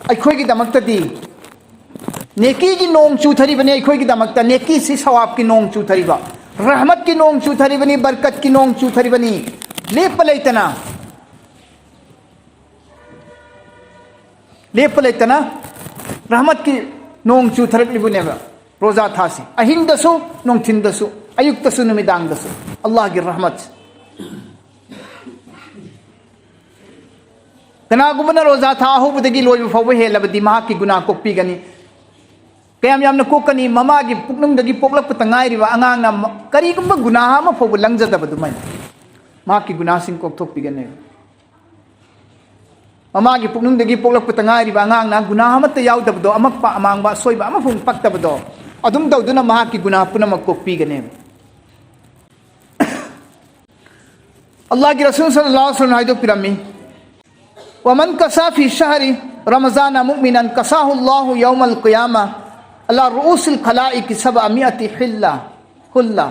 ꯑꯩꯈꯣꯏꯒꯤꯗꯃꯛꯇꯗꯤ ꯅꯦꯀꯤꯒꯤ ꯅꯣꯡ ꯆꯨꯊꯔꯤꯕꯅꯤ ꯑꯩꯈꯣꯏꯒꯤꯗꯃꯛꯇ꯫ ꯅꯦꯀꯤꯁꯤ ꯁꯋꯥꯕꯀꯤ ꯅꯣꯡ ꯆꯨꯊꯔꯤꯕ, ꯔꯍꯃꯠꯀꯤ ꯅꯣꯡ ꯆꯨꯊꯔꯤꯕꯅꯤ, ꯕꯔꯀꯠꯀꯤ ꯅꯣꯡ ꯆꯨꯊꯔꯤꯕꯅꯤ꯫ ꯂꯦꯞꯄ ꯂꯩꯇꯅ, ꯂꯦꯞꯄ ꯂꯩꯇꯅ ꯔꯍꯃꯠꯀꯤ ꯅꯣꯡ ꯆꯨꯊꯔꯛꯂꯤꯕꯅꯦꯕ꯫ ꯔꯣꯖꯥ ꯊꯥꯁꯤ ꯑꯍꯤꯡꯗꯁꯨ, ꯅꯨꯡꯊꯤꯟꯗꯁꯨ, ꯑꯌꯨꯛꯇꯁꯨ, ꯅꯨꯃꯤꯗꯥꯡꯗꯁꯨ ꯑꯜꯂꯥꯍꯒꯤ ꯔꯍꯃꯠ꯫ ꯀꯅꯥꯒꯨꯝꯕꯅ ꯔꯣꯖꯥ ꯊꯥ ꯑꯍꯧꯕꯗꯒꯤ ꯂꯣꯏꯕ ꯐꯥꯎꯕ ꯍꯦꯜꯂꯕꯗꯤ ꯃꯍꯥꯛꯀꯤ ꯒꯨꯅꯥ ꯀꯣꯛꯄꯤꯒꯅꯤ꯫ ꯀꯌꯥꯝ ꯌꯥꯝꯅ ꯀꯣꯛꯀꯅꯤ? ꯃꯃꯥꯒꯤ ꯄꯨꯛꯅꯨꯡꯗꯒꯤ ꯄꯣꯛꯂꯛꯄꯇ ꯉꯥꯏꯔꯤꯕ ꯑꯉꯥꯡꯅ ꯃ-, ꯀꯔꯤꯒꯨꯝꯕ ꯒꯨꯅꯥ ꯑꯃ ꯐꯥꯎꯕ ꯂꯪꯖꯗꯕ ꯑꯗꯨꯃꯥꯏꯅ ꯃꯍꯥꯛꯀꯤ ꯒꯨꯅꯥꯁꯤꯡ ꯀꯣꯛꯊꯣꯛꯄꯤꯒꯅꯤ꯫ ꯃꯃꯥꯒꯤ ꯄꯨꯛꯅꯨꯡꯗꯒꯤ ꯄꯣꯛꯂꯛꯄꯇ ꯉꯥꯏꯔꯤꯕ ꯑꯉꯥꯡꯅ ꯒꯨꯅꯥ ꯑꯃꯠꯇ ꯌꯥꯎꯗꯕꯗꯣ, ꯑꯃꯛꯄ ꯑꯃꯥꯡꯕ ꯑꯁꯣꯏꯕ ꯑꯃꯐꯥꯎ ꯄꯛꯇꯕꯗꯣ, ꯑꯗꯨꯝ ꯇꯧꯗꯨꯅ ꯃꯍꯥꯛꯀꯤ ꯒꯨꯅꯥ ꯄꯨꯝꯅꯃꯛ ꯀꯣꯛꯄꯤꯒꯅꯦꯕ꯫ ꯑꯜꯂꯥꯍꯒꯤ ꯔꯁꯨꯜ ꯁꯜꯂꯜꯂꯥꯍꯨ ꯑꯂꯩꯍꯤ ꯋꯁꯜꯂꯝꯅ ꯍꯥꯏꯗꯣꯛꯄꯤꯔꯝꯃꯤ, "ꯋꯃꯟ ꯀꯁꯥ ꯐꯤ ꯁꯍꯔꯤ ꯔꯃꯖꯥꯅ ꯃꯨꯑꯃꯤꯅꯟ ꯀꯁꯥꯍꯨ ꯑꯜꯂꯥꯍꯨ ꯌꯧꯃꯜ ꯀꯤꯌꯥꯃ ꯑꯂꯥ ꯔꯨꯎꯁꯤꯜ ꯈꯂꯥꯏꯀꯤ ꯁꯕ ꯃꯤꯑꯇꯤ ꯍꯤꯜꯂꯥ ꯍꯨꯜꯂꯥ"꯫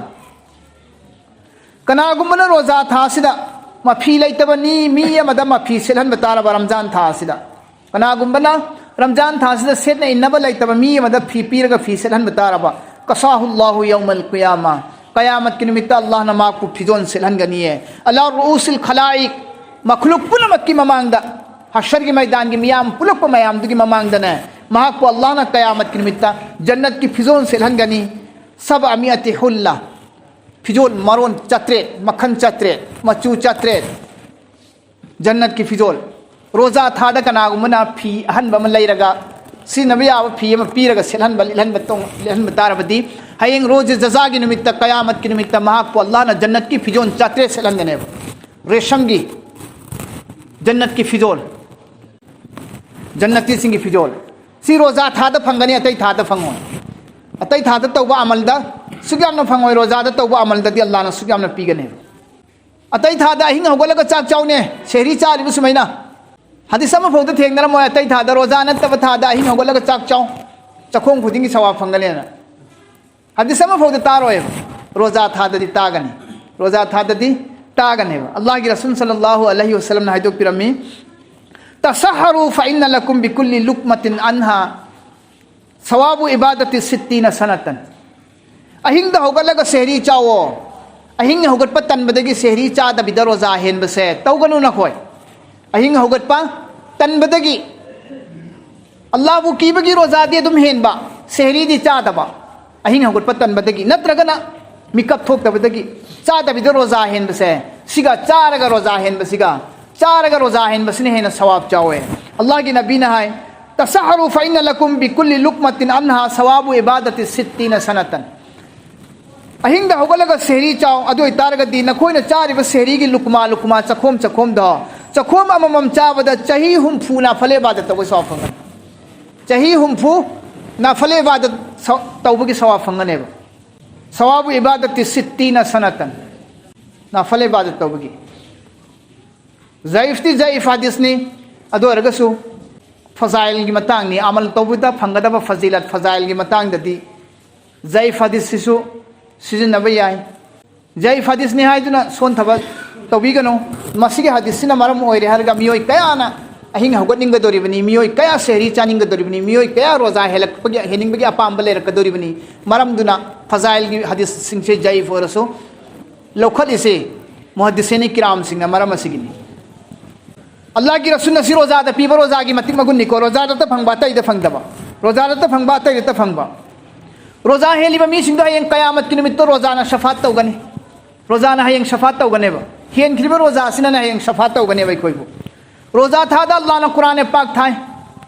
ꯀꯅꯥꯒꯨꯝꯕꯅ ꯔꯣꯖꯥ ꯊꯥ ꯑꯁꯤꯗ ꯃꯐꯤ ꯂꯩꯇꯕ ꯃꯤ, ꯃꯤ ꯑꯃꯗ ꯃꯐꯤ ꯁꯦꯠꯍꯟꯕ ꯇꯥꯔꯕ ꯔꯝꯖꯥꯟ ꯊꯥ ꯑꯁꯤꯗ, ꯀꯅꯥꯒꯨꯝꯕꯅ ꯔꯝꯖꯥꯟ ꯊꯥ ꯑꯁꯤꯗ ꯁꯦꯠꯅ ꯏꯟꯅꯕ ꯂꯩꯇꯕ ꯃꯤ ꯑꯃꯗ ꯐꯤ ꯄꯤꯔꯒ ꯐꯤ ꯁꯦꯠꯍꯟꯕ ꯇꯥꯔꯕ, ꯀꯁꯥꯍꯨ ꯑꯜꯂꯥꯍꯨ ꯌꯧꯃꯜ ꯀꯤꯌꯥꯃ, ꯀꯌꯥꯃꯠꯀꯤ ꯅꯨꯃꯤꯠꯇ ꯑꯜꯂꯥꯍꯅ ꯃꯍꯥꯛꯄꯨ ꯐꯤꯖꯣꯜ ꯁꯦꯠꯍꯟꯒꯅꯤꯌꯦ꯫ ꯑꯂꯥ ꯔꯨꯎꯁꯤꯜ ꯈꯂꯥꯏꯛ, ꯃꯈꯂꯨꯛ ꯄꯨꯝꯅꯃꯛꯀꯤ ꯃꯃꯥꯡꯗ, ꯍꯁꯔꯒꯤ ꯃꯩꯗꯥꯟꯒꯤ ꯃꯤꯌꯥꯝ ꯄꯨꯂꯛꯄ ꯃꯌꯥꯝꯗꯨꯒꯤ ꯃꯃꯥꯡꯗꯅꯦ, ꯃꯍꯥꯛꯄꯨ ꯑꯜꯂꯥꯍꯅ ꯀꯌꯥꯃꯠꯀꯤ ꯅꯨꯃꯤꯠꯇ ꯖꯟꯅꯠꯀꯤ ꯐꯤꯖꯣꯜ ꯁꯦꯠꯍꯟꯒꯅꯤ꯫ ꯁꯕ ꯃꯤꯑꯇꯤ ꯍꯨꯜꯂꯥ, ꯐꯤꯖꯣꯜ ꯃꯔꯣꯟ ꯆꯥꯇ꯭ꯔꯦꯠ, ꯃꯈꯜ ꯆꯥꯇ꯭ꯔꯦꯠ, ꯃꯆꯨ ꯆꯥꯇ꯭ꯔꯦꯠ, ꯖꯟꯅꯠꯀꯤ ꯐꯤꯖꯣꯜ꯫ ꯔꯣꯖꯥ ꯊꯥꯗ ꯀꯅꯥꯒꯨꯝꯕꯅ ꯐꯤ ꯑꯍꯟꯕ ꯑꯃ ꯂꯩꯔꯒ, ꯁꯤꯖꯤꯟꯅꯕ ꯌꯥꯕ ꯐꯤ ꯑꯃ ꯄꯤꯔꯒ ꯁꯦꯠꯍꯟꯕ, ꯂꯤꯠꯍꯟꯕ ꯇꯣꯡ-, ꯂꯤꯠꯍꯟꯕ ꯇꯥꯔꯕꯗꯤ, ꯍꯌꯦꯡ ꯔꯣꯖꯦ ꯖꯖꯥꯒꯤ ꯅꯨꯃꯤꯠꯇ, ꯀꯌꯥꯃꯠꯀꯤ ꯅꯨꯃꯤꯠꯇ ꯃꯍꯥꯛꯄꯨ ꯑꯜꯂꯥꯍꯅ ꯖꯟꯅꯠꯀꯤ ꯐꯤꯖꯣꯜ ꯆꯥꯇ꯭ꯔꯦꯠ ꯁꯦꯠꯍꯟꯒꯅꯦꯕ꯫ ꯔꯦꯁꯝꯒꯤ ꯖꯟꯅꯠꯀꯤ ꯐꯤꯖꯣꯜ, ꯖꯟꯅꯇꯤꯁꯤꯡꯒꯤ ꯐꯤꯖꯣꯜ꯫ ꯁꯤ ꯔꯣꯖꯥ ꯊꯥꯗ ꯐꯪꯒꯅꯤ, ꯑꯇꯩ ꯊꯥꯗ ꯐꯪꯉꯣꯏ꯫ ꯑꯇꯩ ꯊꯥꯗ ꯇꯧꯕ ꯑꯃꯜꯗ ꯁꯨꯛ ꯌꯥꯝꯅ ꯐꯪꯉꯣꯏ, ꯔꯣꯖꯥꯗ ꯇꯧꯕ ꯑꯃꯜꯗꯗꯤ ꯑꯜꯂꯥꯍꯅ ꯁꯨꯛ ꯌꯥꯝꯅ ꯄꯤꯒꯅꯦꯕ꯫ ꯑꯇꯩ ꯊꯥꯗ ꯑꯍꯤꯡ ꯍꯧꯒꯠꯂꯒ ꯆꯥꯛ ꯆꯥꯎꯅꯦ, ꯁꯦꯍꯔꯤ ꯆꯥꯔꯤꯕ ꯁꯨꯃꯥꯏꯅ꯫ ꯍꯗꯤꯁ ꯑꯃꯐꯥꯎꯗ ꯊꯦꯡꯅꯔꯝꯃꯣꯏ, ꯑꯇꯩ ꯊꯥꯗ, ꯔꯣꯖꯥ ꯅꯠꯇꯕ ꯊꯥꯗ ꯑꯍꯤꯡ ꯍꯧꯒꯠꯂꯒ ꯆꯥꯛ ꯆꯥꯎ, ꯆꯥꯛꯈꯣꯡ ꯈꯨꯗꯤꯡꯒꯤ ꯁꯋꯥꯕ ꯐꯪꯒꯅꯦꯅ꯫ ꯍꯗꯤꯁ ꯑꯃꯐꯥꯎꯗ ꯇꯥꯔꯣꯏꯕ꯫ ꯔꯣꯖꯥ ꯊꯥꯗꯗꯤ ꯇꯥꯒꯅꯤ, ꯔꯣꯖꯥ ꯊꯥꯗꯗꯤ ꯇꯥꯒꯅꯦꯕ꯫ ꯑꯜꯂꯥꯍꯒꯤ ꯔꯁꯨꯜ ꯁꯜꯂꯜꯂꯥꯍꯨ ꯑꯂꯩꯍꯤ ꯋꯁꯜꯂꯝꯅ ꯍꯥꯏꯗꯣꯛꯄꯤꯔꯝꯃꯤ, "ꯇꯁꯍꯔꯨ ꯐ ꯏꯟꯅ ꯂꯀꯨꯝ ꯕꯤꯀꯨꯜꯂꯤ ꯂꯨꯛꯃꯥꯇꯤꯟ ꯑꯟꯍꯥ ꯁꯋꯥꯕꯨ ꯏꯕꯥꯗꯇꯤ ꯁꯤꯠꯇꯤꯅ ꯁꯅꯇꯟ꯫ ꯑꯍꯤꯡꯗ ꯍꯧꯒꯠꯂꯒ ꯁꯦꯍꯔꯤ ꯆꯥꯋꯣ꯫ ꯑꯍꯤꯡ ꯍꯧꯒꯠꯄ ꯇꯟꯕꯗꯒꯤ ꯁꯦꯍꯔꯤ ꯆꯥꯗꯕꯤꯗ ꯔꯣꯖꯥ ꯍꯦꯟꯕꯁꯦ ꯇꯧꯒꯅꯨ ꯅꯈꯣꯏ꯫ ꯑꯍꯤꯡ ꯍꯧꯒꯠꯄ ꯇꯟꯕꯗꯒꯤ꯫ ꯑꯜꯂꯥꯍꯕꯨ ꯀꯤꯕꯒꯤ ꯔꯣꯖꯥꯗꯤ ꯑꯗꯨꯝ ꯍꯦꯟꯕ, ꯁꯦꯍꯔꯤꯗꯤ ꯆꯥꯗꯕ꯫ ꯑꯍꯤꯡ ꯍꯧꯒꯠꯄ ꯇꯟꯕꯗꯒꯤ ꯅꯠꯇ꯭ꯔꯒꯅ ꯃꯤꯀꯞ ꯊꯣꯛꯇꯕꯗꯒꯤ ꯆꯥꯗꯕꯤꯗ ꯔꯣꯖꯥ ꯍꯦꯟꯕꯁꯦ, ꯁꯤꯒ ꯆꯥꯔꯒ ꯔꯣꯖꯥ ꯍꯦꯟꯕꯁꯤꯒ, ꯆꯥꯔꯒ ꯔꯣꯖꯥ ꯍꯦꯟꯕꯁꯤꯅ ꯍꯦꯟꯅ ꯁꯋꯥꯕ ꯆꯥꯎꯋꯦ꯫ ꯑꯜꯂꯥꯍꯒꯤ ꯅꯕꯤꯅ ꯍꯥꯏ, "ꯇꯁꯍꯔꯨ ꯐꯏꯟꯅ ꯂꯀꯨꯝ ꯕꯤꯀꯨꯜꯂꯤ ꯂꯨꯛꯃꯥꯇꯤꯟ ꯑꯟꯍꯥ ꯁꯋꯥꯕꯨ ꯏꯕꯥꯗꯇꯤ ꯁꯤꯠꯇꯤꯅ ꯁꯅꯇꯟ"꯫ ꯑꯍꯤꯡꯗ ꯍꯧꯒꯠꯂꯒ ꯁꯦꯍꯔꯤ ꯆꯥꯎ, ꯑꯗꯨ ꯑꯣꯏꯇꯥꯔꯒꯗꯤ ꯅꯈꯣꯏꯅ ꯆꯥꯔꯤꯕ ꯁꯦꯍꯔꯤꯒꯤ ꯂꯨꯛꯃꯥ ꯂꯨꯛꯃꯥ, ꯆꯈꯣꯝ ꯆꯈꯣꯝꯗꯣ, ꯆꯈꯣꯝ ꯑꯃꯃꯝ ꯆꯥꯕꯗ ꯆꯍꯤ ꯍꯨꯝꯐꯨ ꯅꯥꯐꯂꯦ ꯏꯕꯥꯗꯠ ꯇꯧꯕ ꯁꯋꯥꯕ ꯐꯪꯒꯅꯤ꯫ ꯆꯍꯤ ꯍꯨꯝꯐꯨ ꯅꯥꯐꯂꯦ ꯏꯕꯥꯗꯠ ꯁ-, ꯇꯧꯕꯒꯤ ꯁꯋꯥꯕ ꯐꯪꯒꯅꯦꯕ꯫ ꯁꯋꯥꯕꯨ ꯏꯕꯥꯗꯠꯇꯤ ꯁꯤꯠꯇꯤꯅ ꯁꯅꯇꯟ꯫ ꯅꯥꯐꯂꯦ ꯏꯕꯥꯗꯠ ꯇꯧꯕꯒꯤ꯫ ꯖꯌꯤꯐꯇꯤ ꯖꯌꯤꯐ ꯍꯗꯤꯁꯅꯤ, ꯑꯗꯨ ꯑꯣꯏꯔꯒꯁꯨ ꯐꯖꯥꯏꯜꯒꯤ ꯃꯇꯥꯡꯅꯤ, ꯑꯃꯜ ꯇꯧꯕꯗ ꯐꯪꯒꯗꯕ ꯐꯖꯤꯂꯠ ꯐꯖꯥꯏꯜꯒꯤ ꯃꯇꯥꯡꯗꯗꯤ ꯖꯌꯤꯐ ꯍꯗꯤꯁꯁꯤꯁꯨ ꯁꯤꯖꯤꯟꯅꯕ ꯌꯥꯏ꯫ ꯖꯌꯤꯐ ꯍꯗꯤꯁꯅꯤ ꯍꯥꯏꯗꯨꯅ ꯁꯣꯟꯊꯕ ꯇꯧꯕꯤꯒꯅꯨ꯫ ꯃꯁꯤꯒꯤ ꯍꯗꯤꯁꯁꯤꯅ ꯃꯔꯝ ꯑꯣꯏꯔꯦ ꯍꯥꯏꯔꯒ ꯃꯤꯑꯣꯏ ꯀꯌꯥꯅ ꯑꯍꯤꯡ ꯍꯧꯒꯠꯅꯤꯡꯒꯗꯧꯔꯤꯕꯅꯤ, ꯃꯤꯑꯣꯏ ꯀꯌꯥ ꯁꯦꯍꯔꯤ ꯆꯥꯅꯤꯡꯒꯗꯧꯔꯤꯕꯅꯤ, ꯃꯤꯑꯣꯏ ꯀꯌꯥ ꯔꯣꯖꯥ ꯍꯦꯜꯂꯛꯄꯒꯤ, ꯍꯦꯟꯅꯤꯡꯕꯒꯤ ꯑꯄꯥꯝꯕ ꯂꯩꯔꯛꯀꯗꯧꯔꯤꯕꯅꯤ꯫ ꯃꯔꯝꯗꯨꯅ ꯐꯖꯥꯏꯜꯒꯤ ꯍꯗꯤꯁꯁꯤꯡꯁꯦ ꯖꯌꯤꯐ ꯑꯣꯏꯔꯁꯨ ꯂꯧꯈꯠꯂꯤꯁꯦ ꯃꯨꯍꯗꯤꯁꯤꯅꯤ ꯀꯤꯔꯥꯝꯁꯤꯡꯅ ꯃꯔꯝ ꯑꯁꯤꯒꯤꯅꯤ꯫ ꯑꯜꯂꯥꯍꯒꯤ ꯔꯁꯨꯜꯅ ꯁꯤ ꯔꯣꯖꯥꯗ ꯄꯤꯕ ꯔꯣꯖꯥꯒꯤ ꯃꯇꯤꯛ ꯃꯒꯨꯟꯅꯤꯀꯣ, ꯔꯣꯖꯥꯗꯇ ꯐꯪꯕ, ꯑꯇꯩꯗ ꯐꯪꯗꯕ, ꯔꯣꯖꯥꯗꯇ ꯐꯪꯕ, ꯑꯇꯩꯗꯇ ꯐꯪꯕ꯫ ꯔꯣꯖꯥ ꯍꯦꯜꯂꯤꯕ ꯃꯤꯁꯤꯡꯗꯣ ꯍꯌꯦꯡ ꯀꯌꯥꯃꯠꯀꯤ ꯅꯨꯃꯤꯠꯇ ꯔꯣꯖꯥꯅ ꯁꯐꯥꯠ ꯇꯧꯒꯅꯤ꯫ ꯔꯣꯖꯥꯅ ꯍꯌꯦꯡ ꯁꯐꯥꯠ ꯇꯧꯒꯅꯦꯕ꯫ ꯍꯦꯟꯈ꯭ꯔꯤꯕ ꯔꯣꯖꯥ ꯑꯁꯤꯅꯅꯦ ꯍꯌꯦꯡ ꯁꯐꯥꯠ ꯇꯧꯒꯅꯦꯕ ꯑꯩꯈꯣꯏꯕꯨ꯫ ꯔꯣꯖꯥ ꯊꯥꯗ ꯑꯜꯂꯥꯍꯅ ꯀꯨꯔꯥꯟ ꯄꯥꯛ ꯊꯥꯏ꯫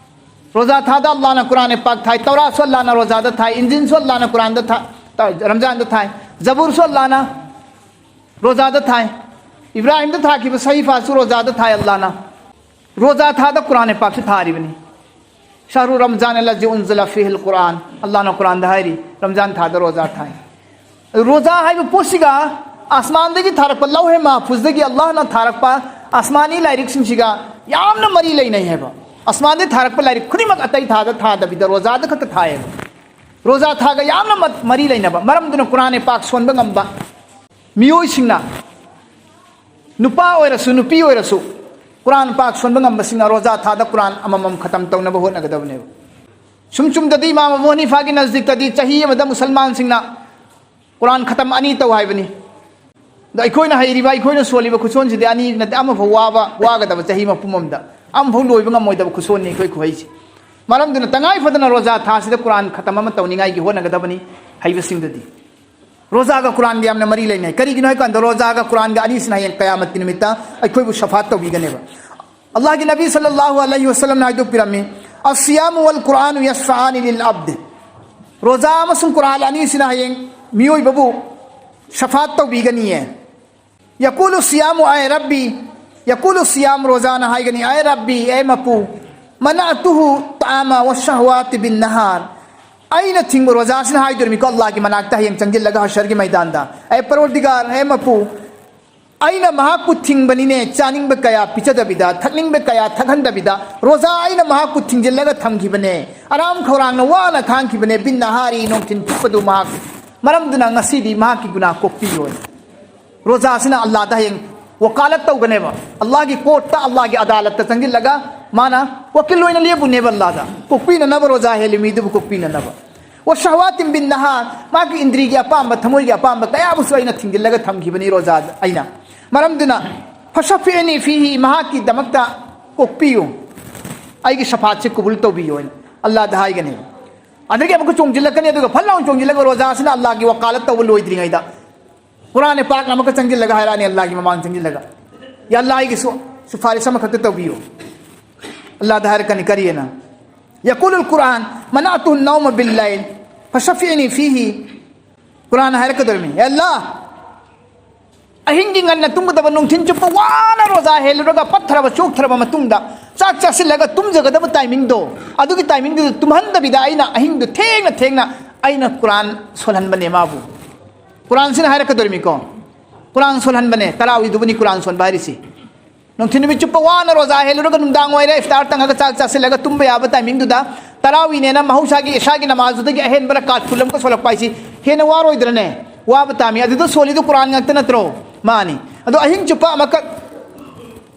ꯔꯣꯖꯥ ꯊꯥꯗ ꯑꯜꯂꯥꯍꯅ ꯀꯨꯔꯥꯟ ꯄꯥꯛ ꯊꯥꯏ꯫ ꯇꯧꯔꯥꯠꯁꯨ ꯑꯜꯂꯥꯍꯅ ꯔꯣꯖꯥꯗ ꯊꯥꯏ꯫ ꯏꯟꯖꯤꯜꯁꯨ ꯑꯜꯂꯥꯍꯅ ꯀꯨꯔꯥꯟꯗ ꯊꯥ-, ꯇ-, ꯔꯝꯖꯥꯟꯗ ꯊꯥꯏ꯫ ꯖꯕꯨꯔꯁꯨ ꯑꯜꯂꯥꯍꯅ ꯔꯣꯖꯥꯗ ꯊꯥꯏ꯫ ꯏꯕ꯭ꯔꯥꯍꯤꯝꯗ ꯊꯥꯈꯤꯕ ꯁꯍꯤꯐꯥꯁꯨ ꯔꯣꯖꯥꯗ ꯊꯥꯏ ꯑꯜꯂꯥꯍꯅ꯫ ꯔꯣꯖꯥ ꯊꯥꯗ ꯀꯨꯔꯥꯟ ꯄꯥꯛꯁꯨ ꯊꯥꯔꯤꯕꯅꯤ꯫ "ꯁꯍꯔꯨ ꯔꯝꯖꯥꯟ ꯑꯜꯂꯖꯤ ꯎꯟꯖꯤꯂ ꯐꯤꯍꯤꯜ ꯀꯨꯔꯥꯟ", ꯑꯜꯂꯥꯍꯅ ꯀꯨꯔꯥꯟꯗ ꯍꯥꯏꯔꯤ, ꯔꯝꯖꯥꯟ ꯊꯥꯗ ꯔꯣꯖꯥ ꯊꯥꯏ꯫ ꯔꯣꯖꯥ ꯍꯥꯏꯕ ꯄꯣꯠꯁꯤꯒ ꯑꯁꯃꯥꯟꯗꯒꯤ ꯊꯥꯔꯛꯄ ꯂꯧꯍꯦ ꯃꯍꯐꯨꯖꯗꯒꯤ ꯑꯜꯂꯥꯍꯅ ꯊꯥꯔꯛꯄ ꯑꯁꯃꯥꯅꯤ ꯂꯥꯏꯔꯤꯛꯁꯤꯡꯁꯤꯒ ꯌꯥꯝꯅ ꯃꯔꯤ ꯂꯩꯅꯩ ꯍꯥꯏꯕ꯫ ꯑꯁꯃꯥꯟꯗꯒꯤ ꯊꯥꯔꯛꯄ ꯂꯥꯏꯔꯤꯛ ꯈꯨꯗꯤꯡꯃꯛ ꯑꯇꯩ ꯊꯥꯗ ꯊꯥꯗꯕꯤꯗ ꯔꯣꯖꯥꯗ ꯈꯛꯇ ꯊꯥꯏꯌꯦꯕ꯫ ꯔꯣꯖꯥ ꯊꯥꯒ ꯌꯥꯝꯅ ꯃ-, ꯃꯔꯤ ꯂꯩꯅꯕ, ꯃꯔꯝꯗꯨꯅ ꯀꯨꯔꯥꯟ ꯄꯥꯛ ꯁꯣꯟꯕ ꯉꯝꯕ ꯃꯤꯑꯣꯏꯁꯤꯡꯅ, ꯅꯨꯄꯥ ꯑꯣꯏꯔꯁꯨ ꯅꯨꯄꯤ ꯑꯣꯏꯔꯁꯨ, ꯀꯨꯔꯥꯟ ꯄꯥꯛ ꯁꯣꯟꯕ ꯉꯝꯕꯁꯤꯡꯅ ꯔꯣꯖꯥ ꯊꯥꯗ ꯀꯨꯔꯥꯟ ꯑꯃꯃꯝ ꯈꯇꯝ ꯇꯧꯅꯕ ꯍꯣꯠꯅꯒꯗꯕꯅꯦꯕ꯫ ꯁꯨꯝ ꯆꯨꯝꯗꯗꯤ ꯏꯃꯥꯝ ꯑꯕꯨ ꯍꯅꯤꯐꯥꯒꯤ ꯅꯖꯗꯤꯛꯇꯗꯤ ꯆꯍꯤ ꯑꯃꯗ ꯃꯨꯁꯜꯃꯥꯟꯁꯤꯡꯅ ꯀꯨꯔꯥꯟ ꯈꯇꯝ ꯑꯅꯤ ꯇꯧ ꯍꯥꯏꯕꯅꯤ꯫ ꯑꯗꯣ ꯑꯩꯈꯣꯏꯅ ꯍꯩꯔꯤꯕ, ꯑꯩꯈꯣꯏꯅ ꯁꯣꯜꯂꯤꯕ ꯈꯨꯠꯁꯣꯟꯁꯤꯗꯤ ꯑꯅꯤ ꯅꯠꯇꯦ, ꯑꯃꯐꯥꯎ ꯋꯥꯕ, ꯋꯥꯒꯗꯕ ꯆꯍꯤ ꯃꯄꯨꯝ ꯑꯃꯗ ꯑꯃꯐꯥꯎ ꯂꯣꯏꯕ ꯉꯝꯃꯣꯏꯗꯕ ꯈꯨꯠꯁꯣꯟꯅꯤ ꯑꯩꯈꯣꯏ ꯈꯨꯍꯩꯁꯦ꯫ ꯃꯔꯝꯗꯨꯅ ꯇꯉꯥꯏ ꯐꯗꯅ ꯔꯣꯖꯥ ꯊꯥꯁꯤꯗ ꯀꯨꯔꯥꯟ ꯈꯇꯝ ꯑꯃ ꯇꯧꯅꯤꯡꯉꯥꯏꯒꯤ ꯍꯣꯠꯅꯒꯗꯕꯅꯤ ꯍꯩꯕꯁꯤꯡꯗꯗꯤ꯫ ꯔꯣꯖꯥꯒ ꯀꯨꯔꯥꯟꯒ ꯌꯥꯝꯅ ꯃꯔꯤ ꯂꯩꯅꯩ꯫ ꯀꯔꯤꯒꯤꯅꯣ ꯍꯥꯏ ꯀꯥꯟꯗ ꯔꯣꯖꯥꯒ ꯀꯨꯔꯥꯟꯒ ꯑꯅꯤꯁꯤꯅ ꯍꯌꯦꯡ ꯀꯌꯥꯃꯠꯀꯤ ꯅꯨꯃꯤꯠꯇ ꯑꯩꯈꯣꯏꯕꯨ ꯁꯐꯥꯠ ꯇꯧꯕꯤꯒꯅꯦꯕ꯫ ꯑꯜꯂꯥꯍꯒꯤ ꯅꯕꯤ ꯁꯜꯂꯜꯂꯥꯍꯨ ꯑꯂꯩꯍꯤ ꯋꯁꯜꯂꯝꯅ ꯍꯥꯏꯗꯣꯛꯄꯤꯔꯝꯃꯤ, "ꯑꯁꯤꯌꯥꯃꯨ ꯋꯜ ꯀꯨꯔꯥꯅꯨ ꯌꯁꯐꯥꯅꯤ ꯂꯤꯜ ꯑꯕꯗ"꯫ ꯔꯣꯖꯥ ꯑꯃꯁꯨꯡ ꯀꯨꯔꯥꯟ ꯑꯅꯤꯁꯤꯅ ꯍꯌꯦꯡ ꯃꯤꯑꯣꯏꯕꯕꯨ ꯁꯐꯥꯠ ꯇꯧꯕꯤꯒꯅꯤꯌꯦ꯫ "ꯌꯀꯨꯂꯨ ꯁꯤꯌꯥꯃꯨ ꯑꯥꯏ ꯔꯕꯤ, ꯌꯀꯨꯂꯨ ꯁꯤꯌꯥꯝ", ꯔꯣꯖꯥꯅ ꯍꯥꯏꯒꯅꯤ, "ꯑꯥꯏ ꯔꯕꯤ, ꯑꯦ ꯃꯄꯨ, ꯃꯅꯥꯇꯨꯍꯨ ꯇꯥꯃ ꯋ ꯁꯍꯋꯥꯇꯤ ꯕꯤꯟ ꯅꯍꯥꯔ", ꯑꯩꯅ ꯊꯤꯡꯕ, ꯔꯣꯖꯥꯁꯤꯅ ꯍꯥꯏꯗꯣꯔꯤꯃꯤꯀꯣ ꯑꯜꯂꯥꯍꯒꯤ ꯃꯅꯥꯛꯇ ꯍꯌꯦꯡ ꯆꯪꯁꯤꯜꯂꯒ ꯍꯁꯔꯒꯤ ꯃꯩꯗꯥꯟꯗ, "ꯑꯦ ꯄꯔꯣꯔꯗꯤꯒꯥꯔ, ꯑꯦ ꯃꯄꯨ, ꯑꯩꯅ ꯃꯍꯥꯛꯄꯨ ꯊꯤꯡꯕꯅꯤꯅꯦ, ꯆꯥꯅꯤꯡꯕ ꯀꯌꯥ ꯄꯤꯖꯗꯕꯤꯗ, ꯊꯛꯅꯤꯡꯕ ꯀꯌꯥ ꯊꯛꯍꯟꯗꯕꯤꯗ, ꯔꯣꯖꯥ ꯑꯩꯅ ꯃꯍꯥꯛꯄꯨ ꯊꯤꯡꯖꯤꯜꯂꯒ ꯊꯝꯈꯤꯕꯅꯦ, ꯑꯔꯥꯝ ꯈꯧꯔꯥꯡꯅ ꯋꯥꯅ ꯈꯥꯡꯈꯤꯕꯅꯦ, ꯕꯤꯟ ꯅꯍꯥꯔꯤ, ꯅꯨꯡꯊꯤꯟ ꯆꯨꯞꯄꯗꯨ ꯃꯍꯥꯛ, ꯃꯔꯝꯗꯨꯅ ꯉꯁꯤꯗꯤ ꯃꯍꯥꯛꯀꯤ ꯒꯨꯅꯥ ꯀꯣꯛꯄꯤꯌꯣ"꯫ ꯔꯣꯖꯥꯁꯤꯅ ꯑꯜꯂꯥꯗ ꯍꯌꯦꯡ ꯋꯀꯥꯂꯠ ꯇꯧꯒꯅꯦꯕ꯫ ꯑꯜꯂꯥꯒꯤ ꯀꯣꯔꯠꯇ, ꯑꯜꯂꯥꯒꯤ ꯑꯗꯥꯂꯠꯇ ꯆꯪꯁꯤꯜꯂꯒ ꯃꯥꯅ ꯋꯀꯤꯜ ꯑꯣꯏꯅ ꯂꯦꯞꯄꯨꯅꯦꯕ ꯑꯜꯂꯥꯗ, ꯀꯣꯛꯄꯤꯅꯅꯕ, ꯔꯣꯖꯥ ꯍꯦꯜꯂꯤ ꯃꯤꯗꯨꯕꯨ ꯀꯣꯛꯄꯤꯅꯅꯕ꯫ "ꯋ ꯁꯍꯋꯥꯇꯤꯝ ꯕꯤꯟ ꯅꯍꯥꯔ", ꯃꯥꯒꯤ ꯏꯟꯗ꯭ꯔꯤꯒꯤ ꯑꯄꯥꯝꯕ, ꯊꯃꯣꯏꯒꯤ ꯑꯄꯥꯝꯕ ꯀꯌꯥꯕꯨꯁꯨ ꯑꯩꯅ ꯊꯤꯡꯖꯤꯜꯂꯒ ꯊꯝꯈꯤꯕꯅꯤ ꯔꯣꯖꯥꯗ ꯑꯩꯅ꯫ ꯃꯔꯝꯗꯨꯅ "ꯐꯁꯐꯤꯑꯅꯤ ꯐꯤꯍꯤ", ꯃꯍꯥꯛꯀꯤꯗꯃꯛꯇ ꯀꯣꯛꯄꯤꯌꯨ, ꯑꯩꯒꯤ ꯁꯐꯥꯠꯁꯦ ꯀꯕꯨꯜ ꯇꯧꯕꯤꯌꯨ ꯍꯥꯏꯅ ꯑꯜꯂꯥꯗ ꯍꯥꯏꯒꯅꯤ꯫ ꯑꯗꯒꯤ ꯑꯃꯨꯛꯀ ꯆꯣꯡꯁꯤꯜꯂꯛꯀꯅꯤ, ꯑꯗꯨꯒ ꯐꯠ ꯂꯥꯎꯅ ꯆꯣꯡꯁꯤꯜꯂꯒ ꯔꯣꯖꯥꯁꯤꯅ ꯑꯜꯂꯥꯒꯤ ꯋꯀꯥꯂꯠ ꯇꯧꯕ ꯂꯣꯏꯗ꯭ꯔꯤꯉꯩꯗ ꯀꯨꯔꯥꯟ ꯄꯥꯛꯅ ꯑꯃꯨꯛꯀ ꯆꯪꯁꯤꯜꯂꯒ ꯍꯥꯏꯔꯛꯑꯅꯤ, ꯑꯜꯂꯥꯒꯤ ꯃꯃꯥꯡ ꯆꯪꯁꯤꯜꯂꯒ, "ꯌꯥ ꯑꯜꯂꯥ, ꯑꯩꯒꯤꯁꯨ ꯁꯨꯐꯥꯔꯤꯁ ꯑꯃꯈꯛꯇ ꯇꯧꯕꯤꯌꯨ"꯫ ꯑꯜꯂꯥꯗ ꯍꯥꯏꯔꯛꯀꯅꯤ, ꯀꯔꯤꯑꯅ? "ꯌꯀꯨꯂꯨꯜ ꯀꯨꯔꯥꯟ, ꯃꯅꯥꯇꯨ ꯅꯧꯃ ꯕꯤꯜ ꯂꯩꯜ, ꯐꯁꯐꯤꯑꯅꯤ ꯐꯤꯍꯤ"꯫ ꯀꯨꯔꯥꯟꯅ ꯍꯥꯏꯔꯛꯀꯗꯧꯔꯤꯕꯅꯤ, "ꯑꯦ ꯑꯜꯂꯥ, ꯑꯍꯤꯡꯒꯤ ꯉꯟꯅ ꯇꯨꯝꯒꯗꯕ, ꯅꯨꯡꯊꯤꯟ ꯆꯨꯞꯄ ꯋꯥꯅ ꯔꯣꯖꯥ ꯍꯦꯜꯂꯨꯔꯒ ꯄꯠꯊꯔꯕ, ꯆꯣꯛꯊꯔꯕ ꯃꯇꯨꯡꯗ ꯆꯥꯛ ꯆꯥꯁꯤꯜꯂꯒ ꯇꯨꯝꯖꯒꯗꯕ ꯇꯥꯏꯃꯤꯡꯗꯣ, ꯑꯗꯨꯒꯤ ꯇꯥꯏꯃꯤꯡꯗꯨꯗ ꯇꯨꯝꯍꯟꯗꯕꯤꯗ ꯑꯩꯅ ꯑꯍꯤꯡꯗꯨ ꯊꯦꯡꯅ ꯊꯦꯡꯅ ꯑꯩꯅ ꯀꯨꯔꯥꯟ ꯁꯣꯜꯍꯟꯕꯅꯦ ꯃꯥꯕꯨ"꯫ ꯀꯨꯔꯥꯟꯁꯤꯅ ꯍꯥꯏꯔꯛꯀꯗꯧꯔꯤꯃꯤꯀꯣ, ꯀꯨꯔꯥꯟ ꯁꯣꯜꯍꯟꯕꯅꯦ꯫ ꯇꯔꯥꯋꯤꯗꯨꯕꯨꯅꯤ ꯀꯨꯔꯥꯟ ꯁꯣꯟꯕ ꯍꯥꯏꯔꯤꯁꯤ꯫ ꯅꯨꯡꯊꯤꯜ ꯅꯨꯃꯤꯠ ꯆꯨꯞꯄ ꯋꯥꯅ ꯔꯣꯖꯥ ꯍꯦꯜꯂꯨꯔꯒ ꯅꯨꯡꯗꯥꯡ ꯋꯥꯏꯔ ꯏꯐꯇꯥꯔ ꯇꯪꯉꯒ ꯆꯥꯛ ꯆꯥꯁꯤꯜꯂꯒ ꯇꯨꯝꯕ ꯌꯥꯕ ꯇꯥꯏꯃꯤꯡꯗꯨꯗ ꯇꯔꯥꯋꯤꯅꯦꯅ ꯃꯍꯧꯁꯥꯒꯤ ꯏꯁꯥꯒꯤ ꯅꯃꯥꯖꯗꯨꯗꯒꯤ ꯑꯍꯦꯟꯕ ꯔꯀꯥꯠ ꯐꯨꯜ ꯑꯃꯒ ꯁꯣꯜꯂꯛꯄ ꯍꯥꯏꯁꯤ ꯍꯦꯟꯅ ꯋꯥꯔꯣꯏꯗ꯭ꯔꯅꯦ? ꯋꯥꯕ ꯇꯥꯃꯤ꯫ ꯑꯗꯨꯗ ꯁꯣꯜꯂꯤꯗꯨ ꯀꯨꯔꯥꯟ ꯉꯥꯛꯇ ꯅꯠꯇ꯭ꯔꯣ? ꯃꯥꯅꯤ꯫ ꯑꯗꯣ ꯑꯍꯤꯡ ꯆꯨꯞꯄ ꯑꯃꯈꯛ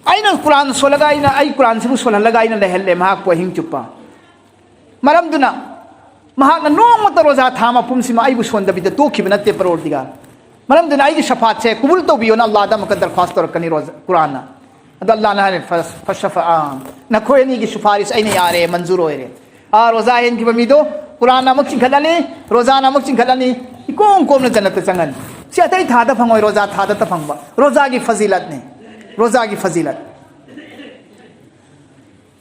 ꯑꯩꯅ ꯀꯨꯔꯥꯟ ꯁꯣꯜꯂꯒ, ꯑꯩꯅ, ꯑꯩ ꯀꯨꯔꯥꯟꯁꯤꯕꯨ ꯁꯣꯜꯍꯜꯂꯒ ꯑꯩꯅ ꯂꯩꯍꯜꯂꯦ ꯃꯍꯥꯛꯄꯨ ꯑꯍꯤꯡ ꯆꯨꯞꯄ꯫ ꯃꯔꯝꯗꯨꯅ ꯃꯍꯥꯛꯅ ꯅꯣꯡꯃꯇ ꯔꯣꯖꯥ ꯊꯥ ꯃꯄꯨꯝꯁꯤꯃ ꯑꯩꯕꯨ ꯁꯣꯟꯗꯕꯤꯗ ꯇꯣꯛꯈꯤꯕ ꯅꯠꯇꯦ ꯄꯔꯣꯔꯗꯤꯒꯥꯔ꯫ ꯃꯔꯝꯗꯨꯅ ꯑꯩꯒꯤ ꯁꯐꯥꯠꯁꯦ ꯀꯕꯨꯜ ꯇꯧꯕꯤꯌꯣꯅ ꯑꯜꯂꯥꯗ ꯑꯃꯨꯛꯀ ꯗꯔꯈ꯭ꯋꯥꯁ ꯇꯧꯔꯛꯀꯅꯤ ꯔꯣꯖꯥ, ꯀꯨꯔꯥꯟꯅ꯫ ꯑꯗꯣ ꯑꯜꯂꯥꯅ ꯍꯥꯏꯔꯦ, "ꯐ-, ꯐꯁꯐ-, ꯑꯥ, ꯅꯈꯣꯏ ꯑꯅꯤꯒꯤ ꯁꯨꯐꯥꯔꯤꯁ ꯑꯩꯅ ꯌꯥꯔꯦ, ꯃꯟꯖꯨꯔ ꯑꯣꯏꯔꯦ"꯫ ꯑꯥ, ꯔꯣꯖꯥ ꯍꯦꯟꯈꯤꯕ ꯃꯤꯗꯣ ꯀꯨꯔꯥꯟꯅ ꯑꯃꯨꯛ ꯆꯤꯡꯈꯠꯂꯅꯤ, ꯔꯣꯖꯥꯅ ꯑꯃꯨꯛ ꯆꯤꯡꯈꯠꯂꯅꯤ, ꯏꯀꯣꯝ ꯀꯣꯝꯅ ꯖꯟꯅꯠꯇ ꯆꯪꯉꯅꯤ꯫ ꯁꯤ ꯑꯇꯩ ꯊꯥꯗ ꯐꯪꯉꯣꯏ, ꯔꯣꯖꯥ ꯊꯥꯗꯇ ꯐꯪꯕ꯫ ꯔꯣꯖꯥꯒꯤ ꯐꯖꯤꯂꯠꯅꯤ, ꯔꯣꯖꯥꯒꯤ ꯐꯖꯤꯂꯠ꯫